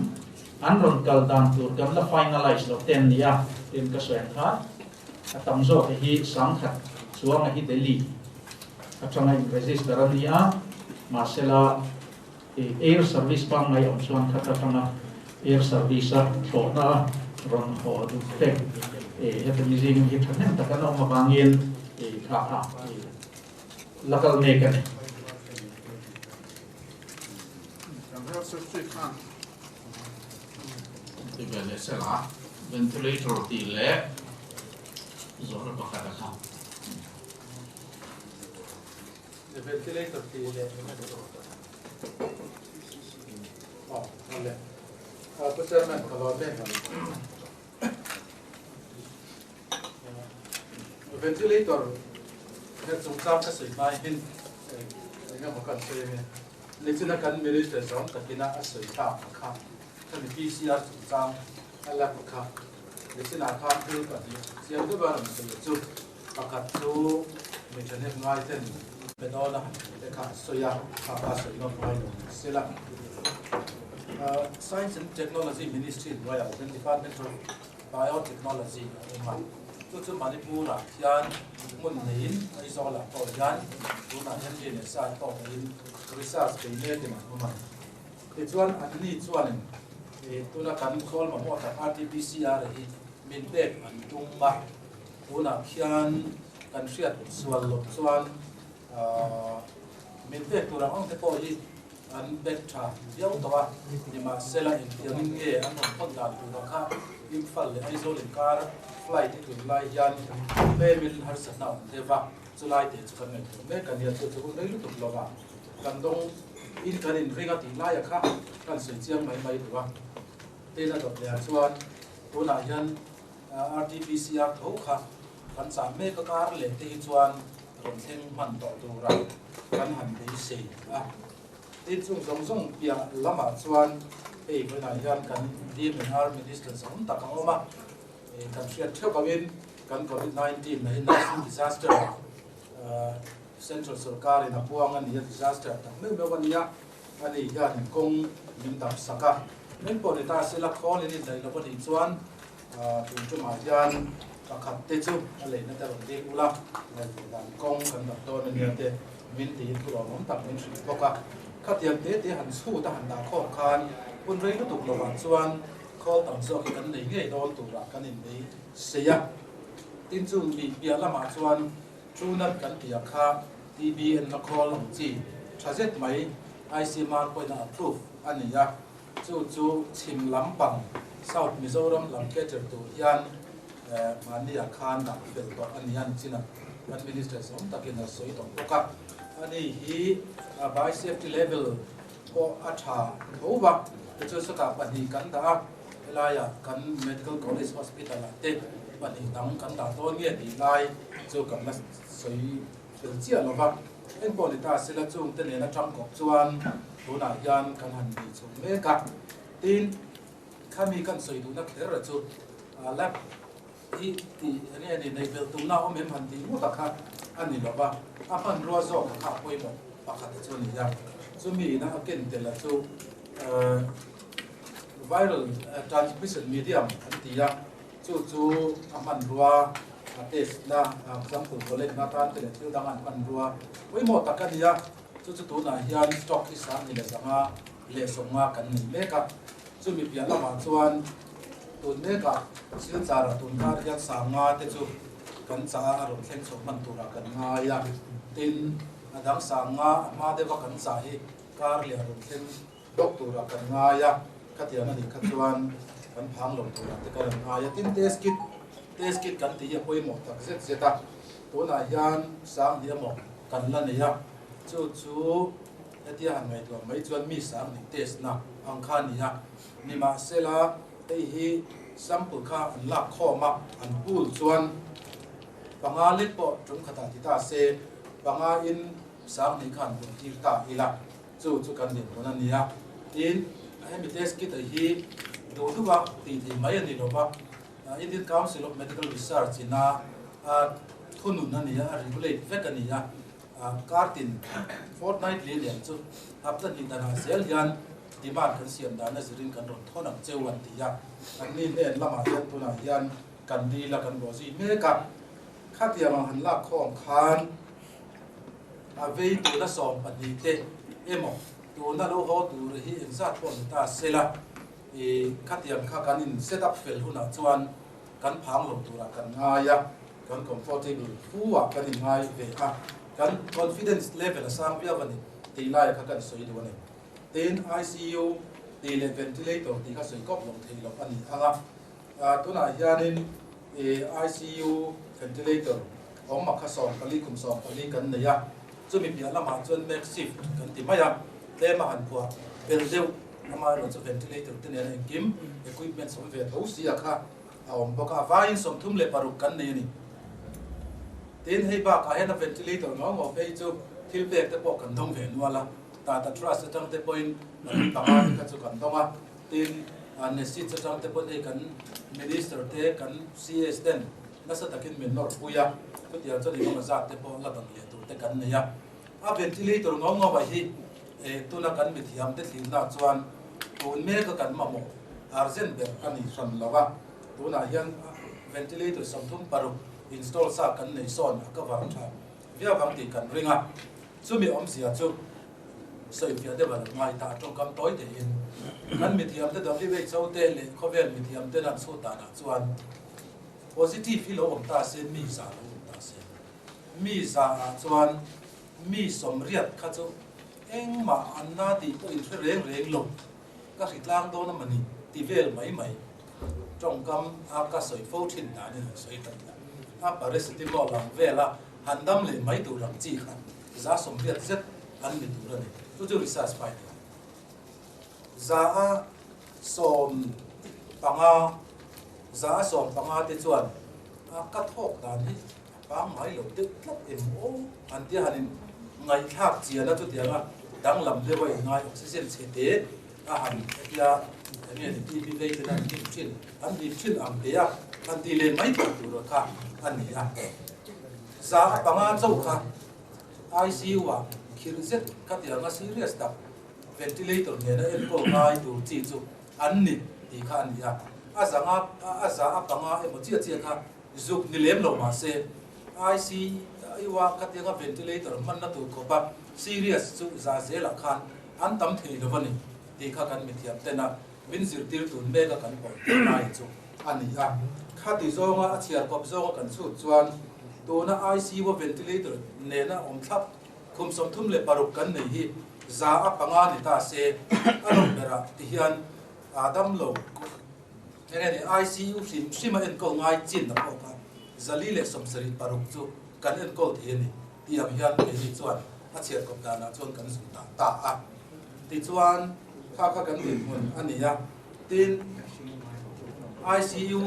C: an rawn kal dan tur kan la finalize loh te an ni a, tin ka sawi ang khan A tam zawk hi sangkhat chuanga hi Delhi atanga in register a ni a, mahsela air service pangngai awm chuan khat atanga air service a thlawhna a rawn haw duh te heti mizing hi thahnem tak an awm avangin kha kha la kal mek a ni.
A: Ti ve leh sela ventilator tih leh zawhna pakhat a kha.
D: Ventilator tih leh oh le Pu Chairman ka lawm em Ventilator he chungchang ka sawi hma hin engemaw kan sawi ange. Nichina kan Minister zawng takina a sawi thlak a kha, khami PCR chungchang a lak a kha. Nichinah khan thil pahnih chiang deuha rawn sawi a chu, pakhat chu mi thahnem ngai ten pe dawn a han tih te kha a sawi a, kha kha a sawi nawm ngai lo ni sela. Science and Technology Ministry hnuaiah hian Department of Biotechnology a awm a, chu chu Manipur-ah hian hmun neiin Aizawl-ah pawh hian tunah hian mi leh sa pawh neiin research bei mekin an awm a. Tichuan anni chuanin tuna kan khawl mamawh tak RT-PCR hi min pek an tum a, tunah khian kan hriat sual loh chuan min pek tur ang ang te pawh hi An bet tha viau tawh a, nimahsela engtiangin nge an rawn phawt dan tura kha Imphal leh Aizawl inkar flight i tun lai hian tlemin harsatna a awm deuh va, chulai te chu kan ngaihtuah mek a nia, chu chu hun rei lutuk lova kan dawng in kan inring a tih laia kha kan sawi chiang mai mai duh a. Tin a dawt lehah chuan tunah hian RTPCR tho kha kan chah mek a kar leh te hi chuan rawn thleng hman tawh tura kan han beisei a. Tin chung zawng zawng piah lamah chuan hei vawiinah hian kan DMNR Minister zawng tak a awm a, kan hriat theuh angin kan Covid 19 na hi natural disaster ah Central sorkarin a puang a ni a, disaster tak meuh meuh a ni a, ani hianin kawng min dap sak a. Meng pawh ni ta sela khawl in indaih lo a nih chuan Tun tumah hian pakhat te chu a leihna te rawn dil ula, ngaihtuah dan kawng kan dap dawn ania te min tiin thu lawmawm tak min hrilh bawk a. Khatiang te te han chhut a han dah khawm khan hun rei lutuk lovah chuan khawl tam zawk hi kan nei ngei dawn turah kan inbei sei a. Tin chu mi piah lamah chuan Trunat kan tih ah kha TB enna khawl ang chi tha zet mai ICMR pawhin a approve a ni a. Chu chu chhim lampang South Mizoram lam cater tur hian mahni ah khan dah fel tawh a ni a, nichinah kan Minister zawng takin a sawi tawh bawk a.
C: Ani hi a biosafety level pawh a tha tho va, tichuan sawtah pahnih kan dah a, helaiah kan Medical College Hospital ah te pahnih dang kan dah dawn nge tih lai chu kan la sawi fel chiah lo va. Engpawh ni ta sela chungte nen atang kawp chuan tunah hian kan han bih chho mek a, tin khami kan sawi duhna kher a chu lab hi tih enge ni neih belh tumna awm em han tih ngawt a kha a ni lo va, a hmanrua zawk a kha a pawimawh pakhat a chu a ni a, chumi ina a ken tel a chu viral transmission medium an ti a, chu chu a hmanrua a test na sample collect na tan te leh thil dang an hmanrua pawimawh tak a ni a, chu chu tunah hian stock hi sang ni leh zanga leh sawmnga kan nei mek a, chumi piah lamah chuan. Tun mekah Silchar ah tun kar hian Sanga te chu kan chah a, a rawn thleng chho hman turah kan ngai a. Tin, a dang Sanga a hma deuha kan chah hi kar leh a rawn thleng bawk turah kan ngai a. Khatiang a nih kha chuan kan phang lo turah te kan rawn ngai a. Tin, test kit, test kit kan tih hi a pawimawh tak zet zet a. Tunah hian sang hnih emaw kan la nei a, chu chu hetia han ngaihtuah mai chuan mi sang hnih test na ang kha a ni a. Nimahsela, hei hi sample kha an lak khawm a, an pool chuan panga lek pawh tum khatah ti ta se, panga in sanghnih kha an pun tir ta ila, chu chu kan dinhmun a ni a. Tin, hemi test kit a hi duh duh a tih theih mai a ni lo va, Indian Council of Medical Research ina a thunun a ni a, a regulate vek a ni a, Kartin fortnightly lian chu hapta hnih danah zel hian demand kan siam dana zirin kan rawn thawn ang cheu an ti a, an ni hnen lamah hian tunah hian kan dil a kan bawh zui mek a, khatiang ang han lak khawm khan a vei tuna 12 te emaw tuna lo haw tur hi engzat pawh ni ta sela i khatiang kha kan in set up fel hunah chuan kan phang lo turah kan ngai a, kan comfortable fu ah kan inngai ve a, kan confidence level a sang viau a ni tih lai kha kan sawi duh a ni. Tin, ICU tih leh ventilator tih kha sawi kawp lo thei loh a ni ang a, tunah hianin ICU ventilator awm a kha 14 kum 14 kan nei a, chumi piah lamah chuan makeshift kan ti mai a, tlem a han phuah bel deuh amaherawhchu chu ventilator te nena engkim equipments awm ve tho si a kha a awm bawk a, a vaiin 36 kan nei a ni. Tin, hei bakah hian a ventilator ngau ngau phei chu thil pek te pawh kan dawng ve nual a, Tata Trust atang te pawhin pahnih panga te kha chu kan dawng a, tin, Nesits atang te pawhin hei kan Minister te, kan CS ten nasa takin min nawr pui a, chutiang chuan engemaw zat te pawh la dawng leh tur te kan nei a. A ventilator ngau ngau ah hi tuna kan mithiam te thlinna chuan tun mek a kan mamawh urgent ber a ni hran lo a, tunah hian ventilator 36 install sa kan nei sawn a cover tha viau ang tih kan ring a, chumi awmzia chu sawifiah deuh a lo ngai ta tawngkam tawi teihin kan mithiam te WHO te leh khawvel mithiam ten an chhut danah chuan positive hi lo awm ta se mi za lo awm ta se. Mi zahah chuan mi 80 kha chu engmah an na tih pawh inhre reng reng lo, ka hri tlang dawn a mawni ti vel mai mai. Tawngkam a ka sawi fo thin danin han sawi ta ila, a paracetamol ang vela han dam leh mai tur ang chi kha 80% zet an ni tur a ni. Chu chu research finding a ni. 115, 115 te chuan ka thawk dan hi Pangngai lo deuh tlat em aw an tia han in ngaihthlak chian a chutiang a danglam deuh a inngai oxygen chhe te a han hetia enge ni TV vei ten an hip thin an hip thin ang te a han ti leh mai thei tur kha a ni a. 5% chauh kha ICU ah khirh zet khatiang a serious tak ventilator nena enkawl ngai tur chi chu an ni tih kha a ni a. A zanga a 5% emaw chiah chiah kha Zuk ni lem lo mahse ICU a khatianga ventilator hmanna tur khawpa serious chu za zelah khan an tam thei lo a ni tih kha kan mithiam ten a min zirtir tun mek a kan pawh teh lai chu a ni a. Khati zawnga a chhiar kawp zawnga kan chhut chuan tuna ICU a ventilator nena awm thlap khum 36 kan nei hi 5% ni ta se a lo berah ti hian a damlo Enge ni ICU hrim hrim a enkawl ngai chin a pawh kha 476 chu kan enkawl thei a ni tih ang hian keini chuan a chhiarkawp danah chuan kan zuk dah ta a. Tichuan, kha kha kan dinhmun a ni a, tin, ICU,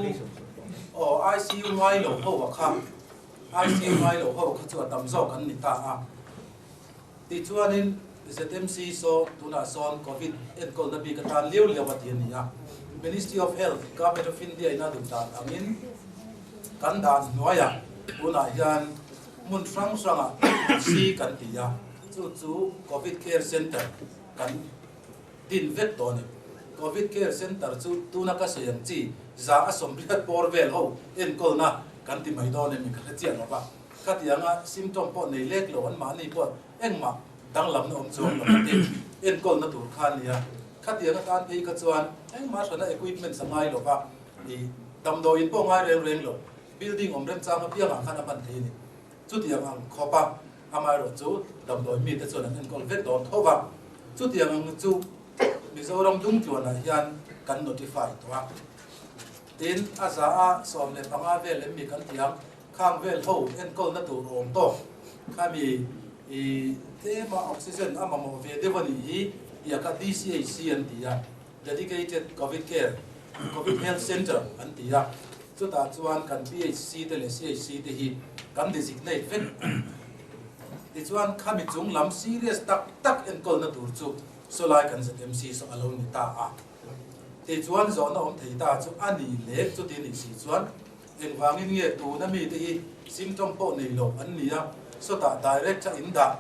C: aw, ICU ngai lo ho a kha, ICU ngai lo ho kha chu a tam zawk an ni ta a. Tichuanin, ZMC saw tunah sawn Covid enkawlna bik atan liau liau a ti a ni a. Ministry of Health, Government of India in a duh dan angin kan dan hnuaiah tunah hian hmun hrang hrangah si kan ti a, chu chu Covid Care Centre kan din vek tawh a ni. Covid Care Centre chu tuna ka sawi ang chi 180 bawr vel ho enkawlna kan ti mai dawn em ni ka hre chiah lo va. Khatianga symptom pawh nei lek lo an mahni pawh engmah danglamna awm chuang lo te enkawlna tur kha a ni a. Khatiang atan phei kha chuan engmah hrana equipments a ngai lo va, i damdawiin pawh ngai reng reng lo. Building awm remchang apiangah khan a hman thei a ni. Chutiang ang khawp a, amaherawh chu damdawi mite chuan an enkawl vek dawn tho va. Chutiang ang chu Mizoram dungtluanah hian kan notify tawh a. Tin, a 115 vel em mi kan ti ang, khang vel ho enkawlna tur awm tawk khami i tlema oxygen a mamawh ve deuh a nih hi tia kha DCHC an ti a, Dedicated Covid Care, Covid Health Centre an ti a. Chutah chuan kan PHC te leh CHC te hi kan designate vek a ni. Tichuan khami chung lam serious tak tak enkawlna tur chu sawlai kan ZMC saw a lo ni ta a. Tichuan zawhna awm thei ta chu a ni leh chuti nih si chuan engvangin nge tuna mite hi symptom pawh nei lo an ni a, sawtah direct a in dah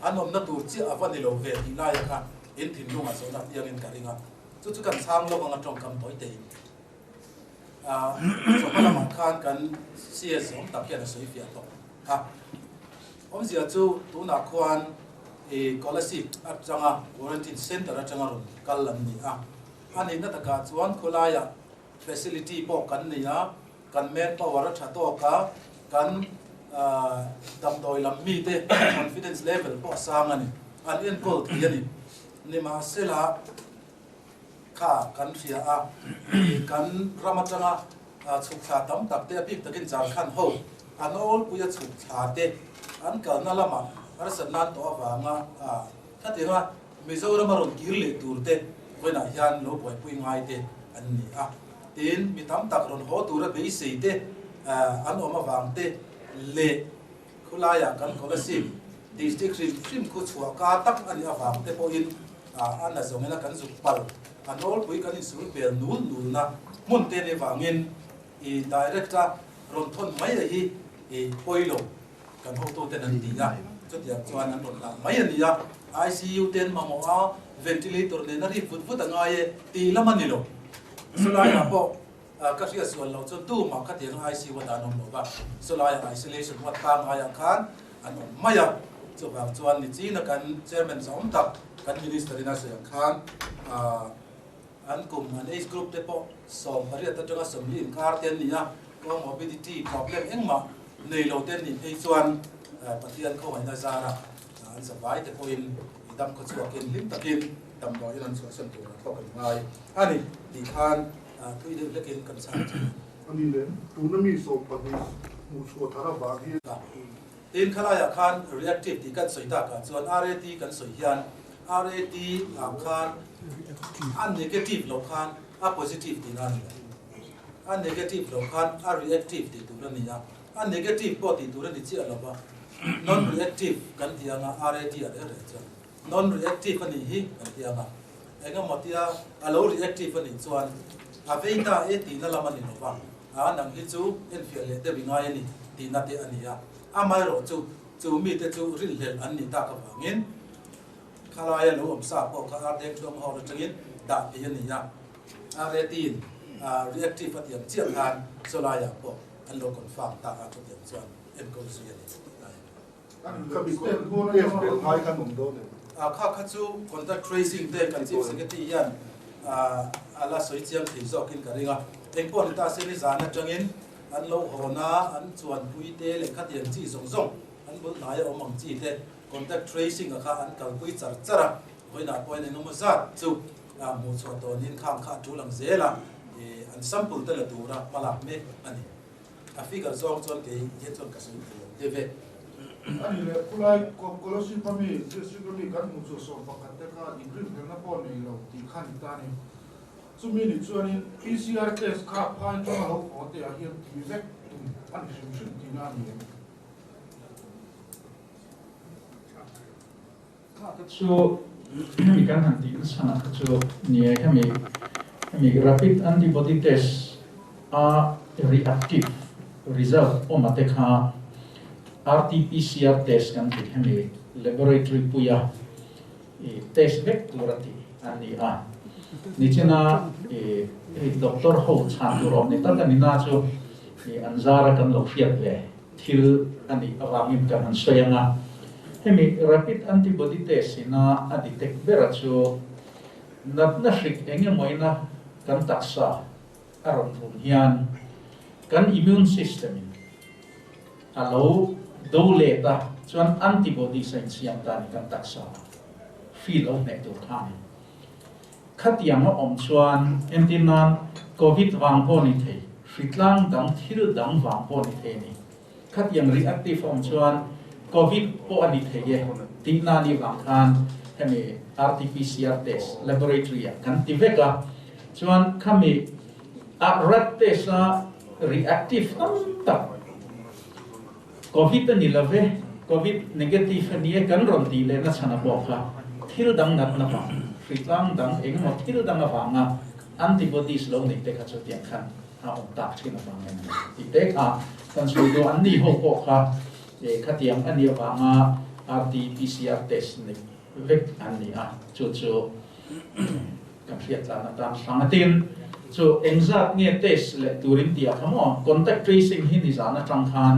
C: an awmna tur chiah a va ni lo ve tih laia kha in thinlungah zawhna piangin ka ring a. Chu chu kan chhang lawk anga tawngkam tawi teiin. Chawhma lamah khan kan CS awm tak hian a sawi fiah tawh a. Awmzia chu tunah khuan i Kolasib atanga quarantine centre atanga rawn kal an ni a. A nihna takah chuan khawlaiah facility pawh kan nei a, kan manpower a tha tawk a, kan damdawi lam mite confidence level pawh a sang a ni. An enkawl thei a ni. Nimahsela, kha kan hria a, kan ram atanga chhuk thla tam tak te a bik takin Jharkhand ho an awlpui a chhuk thla te an kalna lamah harsat nan tawh avanga khatianga Mizoram a rawn kir leh tur te vawiinah hian lo buaipui ngai te an ni a. Tin, mi tam tak rawn haw tura beisei te an awm avang te leh Khulaiah kan Kolasib District hrim hrim khu chhuah ka tak a nih avang te pawhin a na zawngin a kan zuk pal a nawlpui kan insul pel nul nulna hmun te nih vangin i direct a rawn thawn mai a hi i pawi lo kan hotuten an ti a, chutiang chuan an rawn lah mai a ni a, ICU ten mamawh a ventilator nen a rik vut vut a ngai e tih lam a ni lo. Chulaiah pawh Ka hriat sual loh chuan tumah khatiang ICU a dan awm lo va, chulaiah isolation huat pangaiah khan an awm mai a. Chuvang chuan nichina kan chairman zawm tak kan minister in a sawi ang khan an kum an age group te pawh 18 atanga 40 inkar te an ni a, comorbidity problem engmah nei lo te an nih phei chuan Pathian khawngaihna zara an zavai te pawhin i dam khawchhuakin hlim takin damdawiin an chhuahsan tur a thawk an ngai a ni tih khan Thui deuh hlekin kan chhang thin.
G: A ni le, tuna mi 12 hmuh chhuah thar avang hi.
C: Tin, khalaiah khan reactive tih kan sawi takah chuan RAT kan sawi hian RAT ah khan a negative loh khan a positive tihna a ni lo. A negative loh khan a reactive tih tur a ni a, a negative pawh tih tur a ni chiah lo va, non-reactive kan tih anga RAT ah reng reng chuan. Non-reactive a nih hi kan ti ang a, engemaw tia a lo reactive a nih chuan a vei ta e tihna lam a ni lo va, a nang hi chu enfiah leh deuh i ngai a ni tihna te a ni a. Amaherawh chu chu mite chu rinhlelh an nih tak avangin khalaia lo awm sa pawh kha ar deng thuam hawr atangin dah phei a ni a, RAT-in reactive a tiang chiah khan chawlaiah pawh an lo confirm ta a, chutiang chuan enkawl zui a ni tih lai a ni. Kha kha chu contact tracing te kan chief secretary hian a la sawi chiang thei zawkin ka ring a. Engpawh ni ta se nizan atangin an lo hawn a, an chuanpui te leh khatiang chi zawng zawng an bul hnaia awm ang chi te contact tracing a kha an kalpui char char a. Vawiinah pawhin engemaw zat chu hmuh chhuah tawnin khang kha a tul ang zel a, an sample te la tura hmalak mek a ni. A figure zawng chuan kei hian chuan ka sawi thei lo te ve.
G: A nih leh khulai Kolosip ami district ami kan hmuh chu 11 te kha inrinhlelhna pawh nei lo tih kha ni ta a ni. Chumi nih chuanin PCR test kha phai tanga lo haw te ah hian tih vek tum a ni hrim hrim tihna a ni em?
C: Kha kha chu hemi kan han tih nasa ah kha chu ni e, hemi hemi rapid antibody test a reactive result awm a te kha RT-PCR test kan tih hemi laboratory puia i test vek tur a tih an ni a. Nichina i hei doctor ho chhan tur awm ni tak a ni na chu i an zara kan lo hriat ve. Thil a nih avangin kan han sawi ang a, hemi rapid antibody test ina a detect bera chu natna hrik eng emawina kan taksa a rawn vun hian kan immune system in a lo do let a, chuan antibodies a insiam ta a ni kan taksa ah hri lo hneh tur kha a ni. Khatiang a awm chuan entir nan Covid vang pawh ni thei, hritlang dang thil dang vang pawh ni thei a ni. Khatiang reactive a awm chuan Covid pawh a ni thei e tih na ni vang khan hemi RT-PCR test laboratory ah kan ti vek a, chuan khami a rat test a reactive tam tak Covid a ni lo ve, Covid negative a ni e kan rawn tih lehna chhan a pawh kha thil dang natna vang, hritlang dang eng emaw thil dang avanga antibodies lo neih te kha chu tiang khan a awm tak thin avang em ni tih te kha kan sawi duh. An ni ho pawh kha khatiang a nih avanga RT-PCR test neih vek an ni a, chu chu kan hriat tlan atan hrang a. Tin, chu engzat nge test leh turin tih ah kha maw contact tracing hi nizan atang khan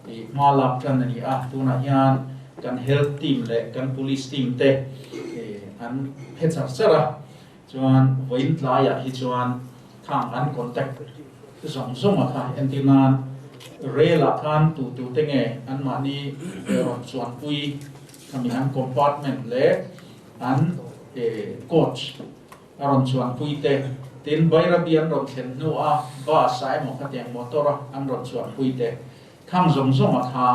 C: i hma lak tan a ni a, tunah hian kan health team leh kan police team te an phe char char a, chuan vawiin tlaiah hi chuan khang an contact zawng zawng a kha entir nan rail ah khan tu tu te nge anmahni rawn chuanpui khami an compartment leh an coach a rawn chuanpui te, tin Bairabi an rawn thlen hnu a bus ah emaw khatiang motor a an rawn chuanpui te, khang zawng zawng a kha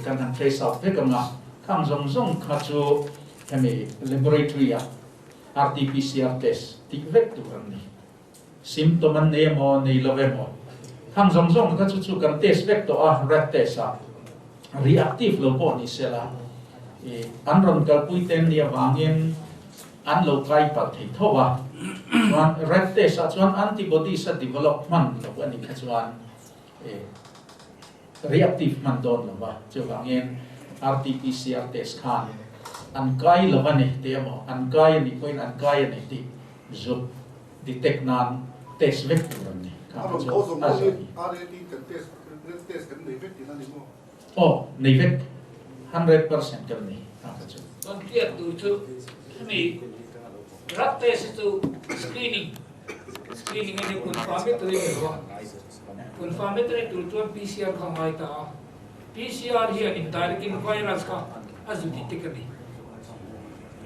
C: kan han trace out vek ang a, khang zawng zawng kha chu hemi laboratory ah RT-PCR test tih vek tur an ni. Symptom an nei emaw nei lo emaw khang zawng zawng kha chu chu kan test vek tawh a, rat test ah reactive lo pawh ni sela i an rawn kalpui te an nih avangin an lo kai palh thei tho a, chuan rat test ah chuan antibodies a develop hman lo a nih kha chuan i reactive hman dawn lo va, chuvangin RT-PCR test khan an kai lo a ni tih emaw an kai a nih pawhin an kai a ni tih zuk detect nan test vek tur an ni.
G: A rawn haw zawng zawng hi RAT kan test, red test kan nei vek tihna ni maw?
C: Aw, nei vek. 100% kan nei ta kha chu.
H: Kan hriat tur chu hemi rat test hi chu screening, screening a ni confirmatory ni lo a, confirmatory tur chuan PCR kha a ngai ta a, PCR hian indirect in virus kha a zu detect a ni.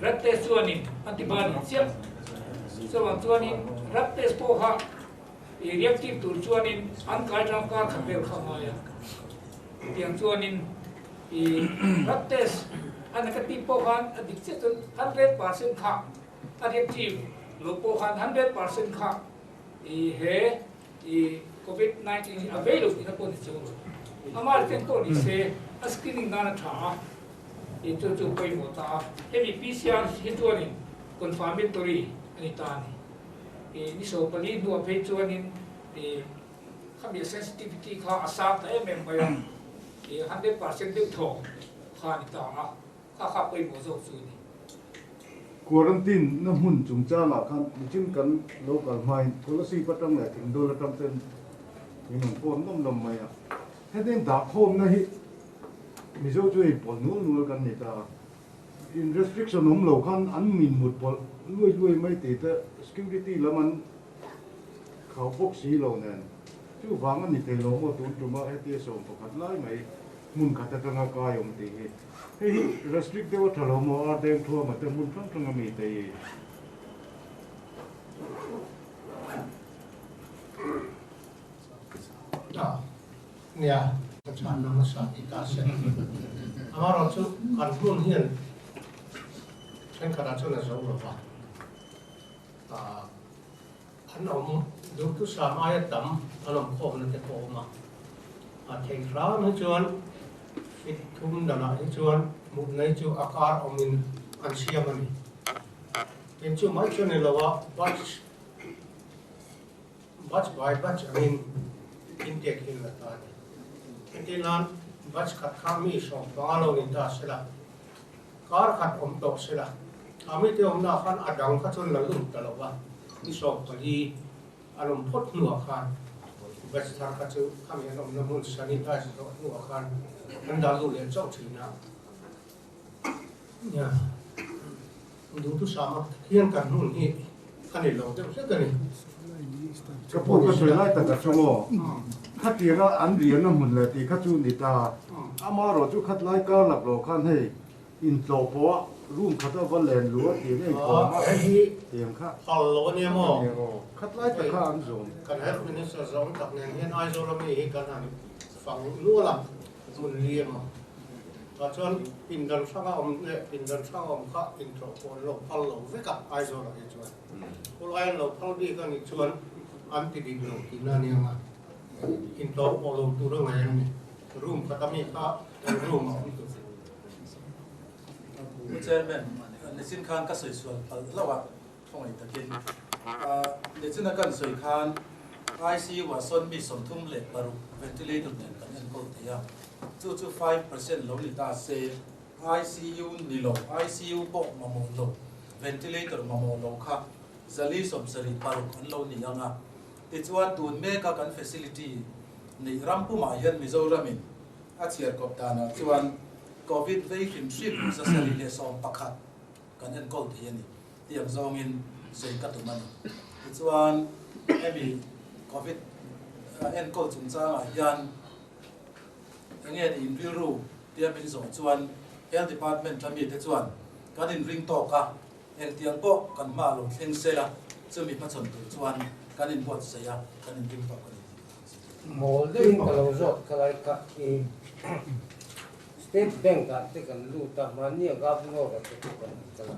H: Rat test chuanin antibody chiah chuvang chuanin rat test pawh kha i reactive tur chuanin an kai tang kar khat vel kha a ngai a, tiang chuanin i rat test a negative pawh khan a dik chiah chuan 100% kha a reactive lo pawh khan 100% kha i he i covid 19 hi a vei lo tihna pawh ni chu amah ten pawh ni se a screening nan a tha a. Tih chu chu pawimawh ta a, hemi PCR hi chuanin confirmatory a ni ta a ni. Ih ni 14 hnuah phei chuanin ih khami a sensitivity kha a sang ta em em mai a, ih 100% deuh thaw kha a ni ta a, kha kha pawimawh zawk chu a ni.
G: Quarantine na hmun chungchangah khan nichin kan lo kal hmain Kolasib atang leh Thingdawl atang ten min rawn phone nawm nawm mai a, hetiang dahkhawmna hi Mizo chu hei pawlh nual nual kan ni ta a, in restriction awm lo khan an min mut pawlh luai luai mai tih te security lam an khau bawk si lo nen chuvang a ni thei lo maw tun tuma hetia 11 lai mai hmun khat atanga kai awm tih hi hei hi restrict deuh a tha lo maw ar deng thuama te hmun hrang hrang ami te hi.
B: Nia. Ka chhan na hmasa ti ta se. Amaherawhchu kan hmun hian thenkhatah chuan a zo lo va, an awm duhthusam aia tam an awm khawmna te pawh a awm a. A theih hram hi chuan fit thum danah hi chuan mutna hi chu a kar awmin an siam a ni. Tin chu mai chu ni lo a, batch batch by batch angin intake hi la ta a ni. Entir nan batch khat kha mi 15 lo ni ta se la, kar khat awm tawh se la, a mite awmna khan a dang kha chuan la lut ta lo va, mi 14 an awm phawt hnuah khan batch thar kha chu khami an awmna hmun sanitize zawh hnuah khan an dah lut leh chauh thin a. Nia, duhthusam a hian kan hun hi a ni lo deuh hlek a ni.
G: Ka pu ka sawi lai tak a chu maw? Khatianga an riahna hmun leh tih kha chu ni ta. Amaherawh chu khatlai kar lak loh khan hei intlawh pawh a room khat a va len luh a tih ngei kawm a tiang kha.
B: Phal lo a nia maw?
G: Khatlai tak kha an zawm.
B: Kan Health Minister zawng tak nen hian Aizawl ami hi kan han fang nual a, hmun li emaw. Tah chuan pindan hranga awm leh pindan hranga awm kha intlawh pawh an lo phal lo vek a, Aizawlah hi chuan. Khulai an lo phal bik a nih chuan an ti dik lo tihna a ni ang a, intlawh pawh lo tur a ngaih an ni. Room khat ami kha kan room a awm tur.
C: Pu Chairman, nichin khan ka sawi sual palh hlauh a, khawngaih takin. Nichina kan sawi khan ICU ah sawn mi 36 ventilator nen kan enkawl thei a, chu chu 5% lo ni ta se, ICU ni lo, ICU pawh mamawh lo, ventilator mamawh lo kha 476 an lo ni ang a. Tichuan tun meka kan facility neih ram pumah hian Mizoramin a chhiarkawp danah chuan Covid vei hrim hrim 711 kan enkawl thei a ni tih ang zawngin sawi ka tum a ni. Tichuan hemi Covid enkawl chungchangah hian enge ni in rilru tia min zawh chuan Health Department a mite chuan kan inring tawk a, engtiang pawh kan hma lo thleng sel a, chumi hmachhawn tur chuan kan inbuatsaih a, kan inring tawk a ni tih ka sawi thei.
E: Mawl deuhin ka lo zawt kha lai kha i State Bank ah te kan lut a, mahni a Governor a te pawh kan kal a,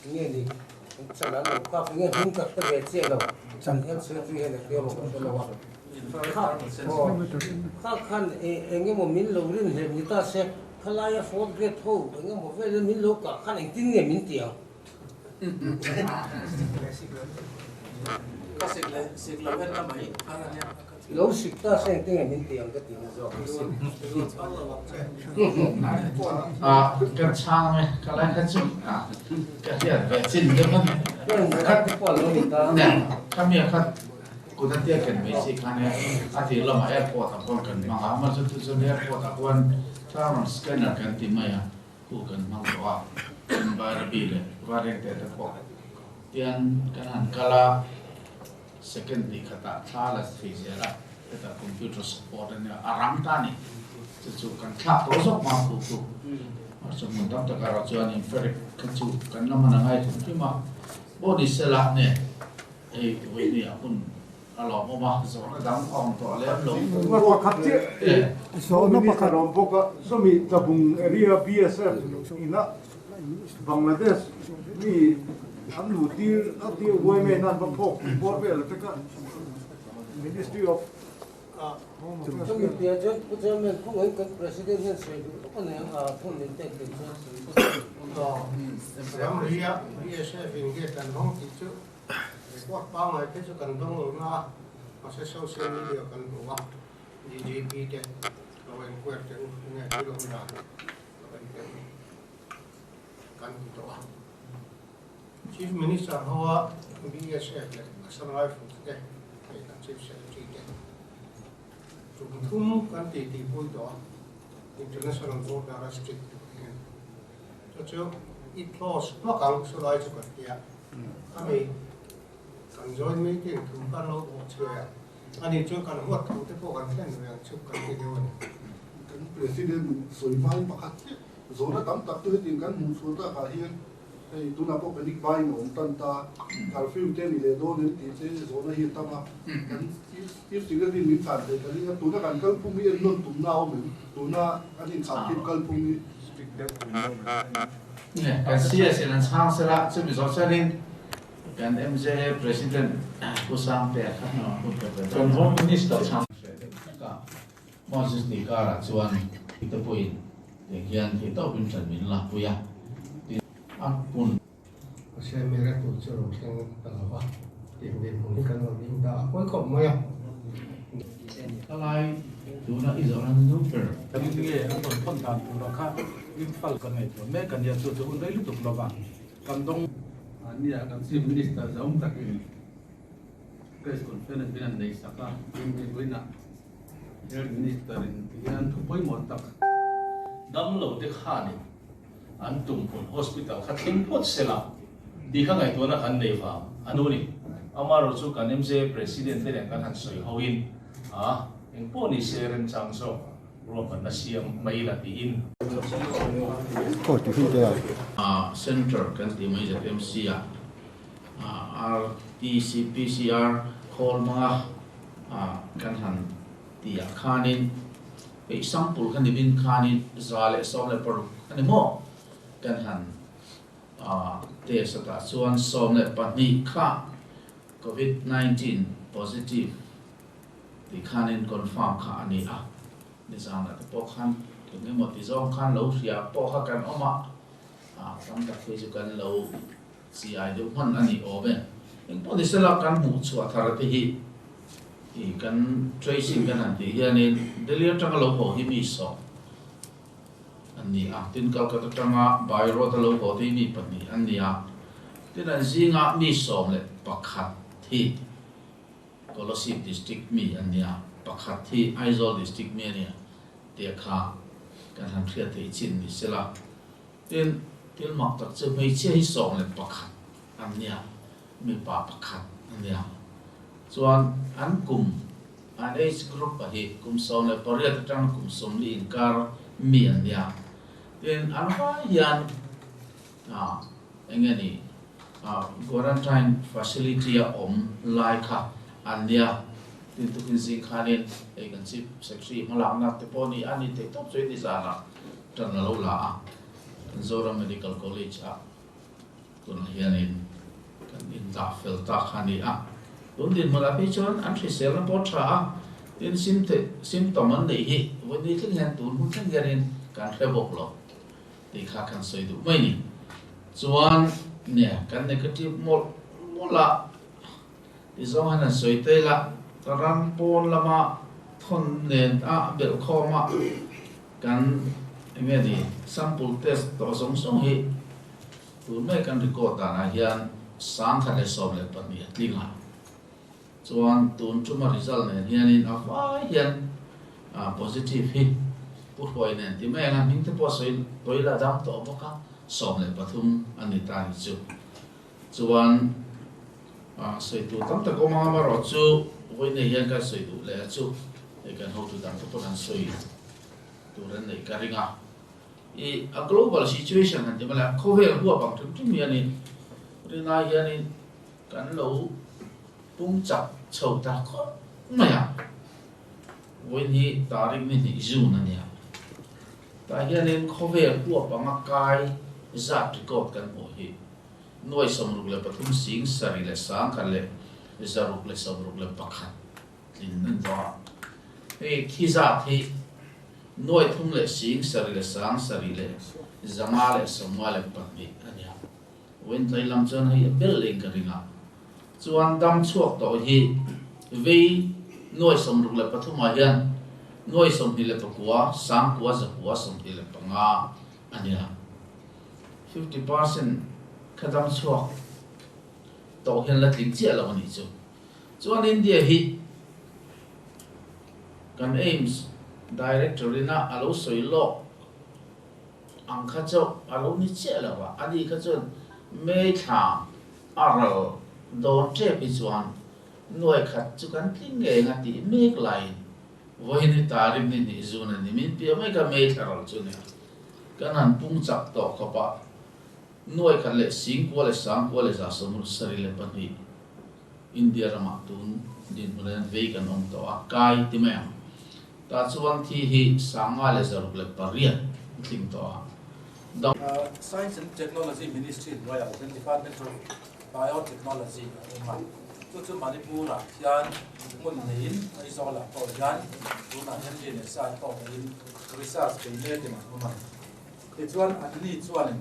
E: nge ni chan an lo kap nge hming ka hre ve chiah lo, chan Health Secretary hian a hria maw ka hre lo a, kha kha khan eng emaw min lo rin hlep ni ta se, khalaia fourth grade ho eng emaw velin min lo kah khan engtin nge min ti ang?
C: Ka sik leh sik lo en la mai khan a nia.
E: Lo sik ta se engtin nge min ti ang ka ti na zawk.
A: Ka chhang e, ka lai kha chu ka hriat ve chin deuh a ni. Khami a khat kut a tia ken mai si khan e a tir lamah airport ah khuan kan hmang a, amah chu chu chuan airport ah khuan thermal scanner kan ti mai a. Khu kan hmang tawh a, kan Bairabi leh Varengte te pawh tian kan han kal a, second hnih khatah thla la thei zel a, hetah computer support a nia, a rang ta a ni, chu chu kan thlak tawh zawk hma khu chu, mahse hmun tam takah erawh chuan inferek kha chu kan la hman a ngai hrim hrim a, pawh ni sela nge hei vawinia hun A lawmawm a, zawhna dang a awm tawh lem lo.
G: Zawhna pakhat chiah Zawhna pakhat a awm bawk a, chumi Tlabung area BSF ina Bangladesh mi an luh tir a tir yma nan va phawk tih bawr vel a tek a, Ministry of
E: Chumi piah chuan Pu Chairman khawngaihin kan President hian sawi duh lawk a nei ang a, phone min pek theih chuan sawi duh.
B: Ramria BSF in gate an hawng tih chu Report pangngai te chu kan dawng lo na a, mahse social media kan hmu a, DGP te lo enquire teh u, enge thil awm dan lo en teh u kan ti tawh a. Chief Minister hoa BSF leh Assam Rifles te hei kan Chief Secretary te tum thum kan ti tihpui tawh a, International Border a strict tur hian. Chu chu i close hmak ang chulai chu kan ti a. Ami kan joint meeting thu khan lo bawh chhuai a, ani chuan kan huat thu te pawh kan thlen ve ang chuk kan ti deuh a ni.
J: Kan President sawi hmain pakhat chiah zawhna tam tak chu hetiang kan hmuh chhuah takah hian Hei tunah pawh panic buying a awm tan ta, curfew te a ni leh dawn em tih te zawhna hi a tam a, kan Chief Secretary min chhan theih ka ring a, tuna kan kalphung hi ennawn tumna a awm em? Tuna kan inkhahkhip kalphung hi.
A: Kan CS in an chhang sela, chumi zawh chuanin kan MJA President Pu Sangtea kha
H: Kan Home Minister
A: chhang Moses tih karah chuan te pawhin tiang hian theihtawpin ṭan min lakpui a, tin a hmun.
B: Mahse miracle chu rawn thleng ta lo va, tiang dinhmun hi kan rawn ding ta a pawi khawp mai a.
A: Thalai tuna i zawh nan nu ber.
C: Kan nge an rawn thawn dan tura kha Imphal kan ngaihtuah mek a nia, chu chu hun rei lutuk lo va kan dawng.
D: Nia kan Chief Minister zawng takin Press Conference min an nei sak a, tin mipuiinah Health Minister in ti hian thu pawimawh tak.
K: Damlo te khanin an tum hun hospital kha thleng phawt se la tih kha ngaihtuahna kan nei vang a nu ni. Amaherawh chu kan MJA President te nen kan han sawi ho in a engpawh ni se remchang zawk ruahmanna siam mai la tiin.
A: Centre kan tih mai ZMC ah RTCPCR khawl hmanga kan han tih ah khanin hei sample kha ni bin khanin 116 a ni maw kan han test atah chuan 12 kha Covid 19 positive tih khanin confirm kha a ni a, nizanah te pawh khan eng emaw ti zawng khan lo hria pawh kha kan awm a, tam tak phei chu kan lo Chi ai deuh hman a nih awm e. Engpawh ni sela kan hmuh chhuah thar te hi i kan tracing kan han tih hianin Delhi atanga lo haw hi mi sawm an ni a, tin Calcutta atanga by road a lo haw te hi mi pahnih an ni a, tin an zinga mi 11 hi Kolasib district mi an ni a, pakhat hi Aizawl district mi a ni a tia kha kan han hriat theih chin ni sela. Tin, thil mak tak chu hmeichhia hi 11 an nia, mipa pakhat a nia. Chuan an kum, an age group a hi kum 18 atanga kum 40 inkar mi an nia. Tin, an vai hian eng nge ni, quarantine facility a awm lai kha an nia. Tin, tukin zing khanin hei kan Chief Secretary hmalakna te pawh ni a ni theih tawp chu heti zanah Tan a lo la a, kan Zoram Medical College ah tunah hianin kan indah fel ta kha a ni a. Tun dinhmunah phei chuan an hriselna pawh tha a, tin symptom an neih hi vawi thleng hian tun hun thleng hianin kan hre bawk lo tih kha kan sawi duh mai ni. Chuan nia kan negative mawlh mawlh a ti zawng hian an sawi tel a, ram pawn lama thawn nen a belh khawm a. Kan eng nge ni sample test tawh zawng zawng hi tun mai kan record danah hian 1012 a tling a, chuan tun tuma result nen hianin a vai hian positive hi Pu Hruai nen ti mai ang a, hming te pawh sawi tawi la dam tawh bawk a, 13 a ni ta ni chu. Chuan sawi tur tam tak awm ang amaherawh chu vawiinei hian kan sawi duh leh a chu hei kan hotu dang te pawh kan sawi tur an neih ka ring a. I a global situation han ti mai la, khawvel huap ang hrim hrim hianin rinai hianin kan lo pung chak chho ta khawp mai a. Vawiin hi tarik ni hnih June a nia. Tah hianin khawvel huap anga kai zat record kan hmuh hi nuai 63 sing sarih leh sangkhat leh 661 tlin an tawh a. Hei thi zat hi nuai thum leh sing sarih leh sang sarih leh 552 a nia. Vawiin tlai lam chuan hei a bel leng ka ring a. Chuan dam chhuak tawh hi vei nuai 63 ah hian nuai 29 sangkua zakua 25 a nia. 50% kha dam chhuak tawh hian la tling chiah lo a nih chu. Chuan India hi kan AIIMS Director ina a lo sawi lawk ang kha chu a lo ni chiah lo a, ani kha chuan May thla a ral dawn tep hi chuan nuai khat chu kan tling ngei ang a tih mek laiin vawiin hi tarik ni hnih zun a ni min piah mai kha May thla ral chu nia kan han pung chak tawh khawp a. Nuai khat leh singkua leh sangkua leh 172 India ramah tun dinhmun hian vei kan awm tawh a, kai ti mai ang. Tah chuan thi hi 508 a tling tawh a. Dam.
C: Science and Technology Ministry hnuaiah hian Department of Biotechnology a awm a, chu chu Manipur-ah hian hmun neiin Aizawl-ah pawh hian tunah hian mi leh sa pawh neiin research bei mekin an awm a. Tichuan anni chuanin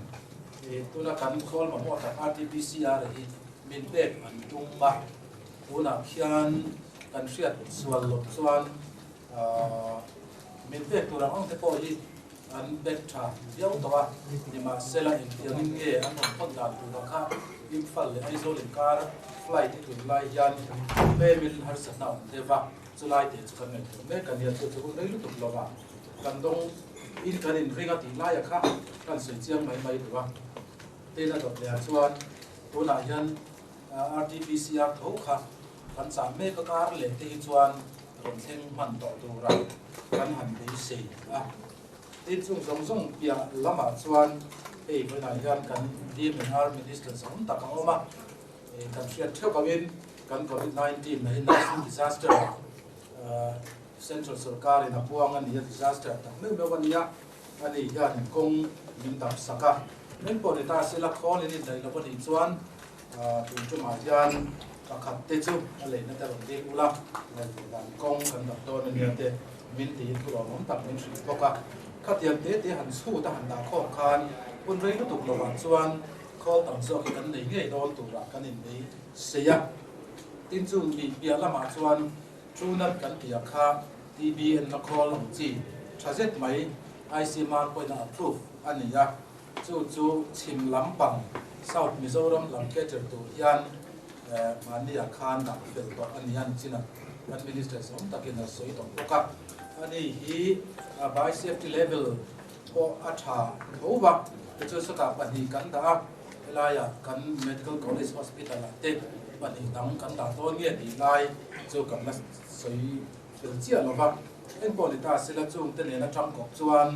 C: tuna kan khawl mamawh tak RT-PCR hi min pek an tum a, tunah khian kan hriat sual loh chuan min pek tur ang ang te pawh hi an pek tha viau tawh a, nimahsela engtiangin nge an rawn thawn dan tura kha Imphal leh Aizawl inkar flight i tun lai hian tlemin harsatna a awm deuh va, chulai te chu kan ngaihtuah mek a nia, chu chu hun rei lutuk lova kan dawng in kan inring a tih laia kha kan sawi chiang mai mai duh a. Tin a dawt leh ah chuan tunah hian RT-PCR tho kha kan chah mek a kar leh te hi chuan rawn thleng hman tawh tura kan han beisei a. Tin chung zawng zawng piah lamah chuan hei vawiinah hian kan DMNR Minister zawng tak a awm a, kan hriat theuh angin kan Covid 19 na hi national disaster Central sorkarin a puang a ni a, disaster tak meuh meuh a nia, ani hianin kawng min dap sak a. Engpawh ni ta sela khawl in indaih lo a nih chuan tun tumah hian pakhat te chu a leihna te rawn dil ula, ngaihtuah dan kawng kan dap dawn a nia te min tiin thu lawmawm tak min hrilh bawk a. Khatiang te te han chhut a han dah khawm khan hun rei lutuk lovah chuan khawl tam zawk hi kan nei ngei dawn turah kan inbei sei a. Tin chu mi piah lamah chuan Trunat kan tih ah kha TB enna khawl ang chi tha zet mai ICMR pawhin a approve a ni a, chu chu chhim lampang South Mizoram lam cater tur hian mahni ah khan dah fel tawh a ni a ni chin a, kan Minister zawng takin a sawi tawh bawk a. Ani hi by safety level pawh a tha tho va, tichuan sawtah pahnih kan dah a, helaiah kan Medical College Hospital ah te pahnih dang kan dah dawn nge tih lai chu kan la sawi fel chiah lo va, engpawh ni ta sela chungte nen atang kawp chuan.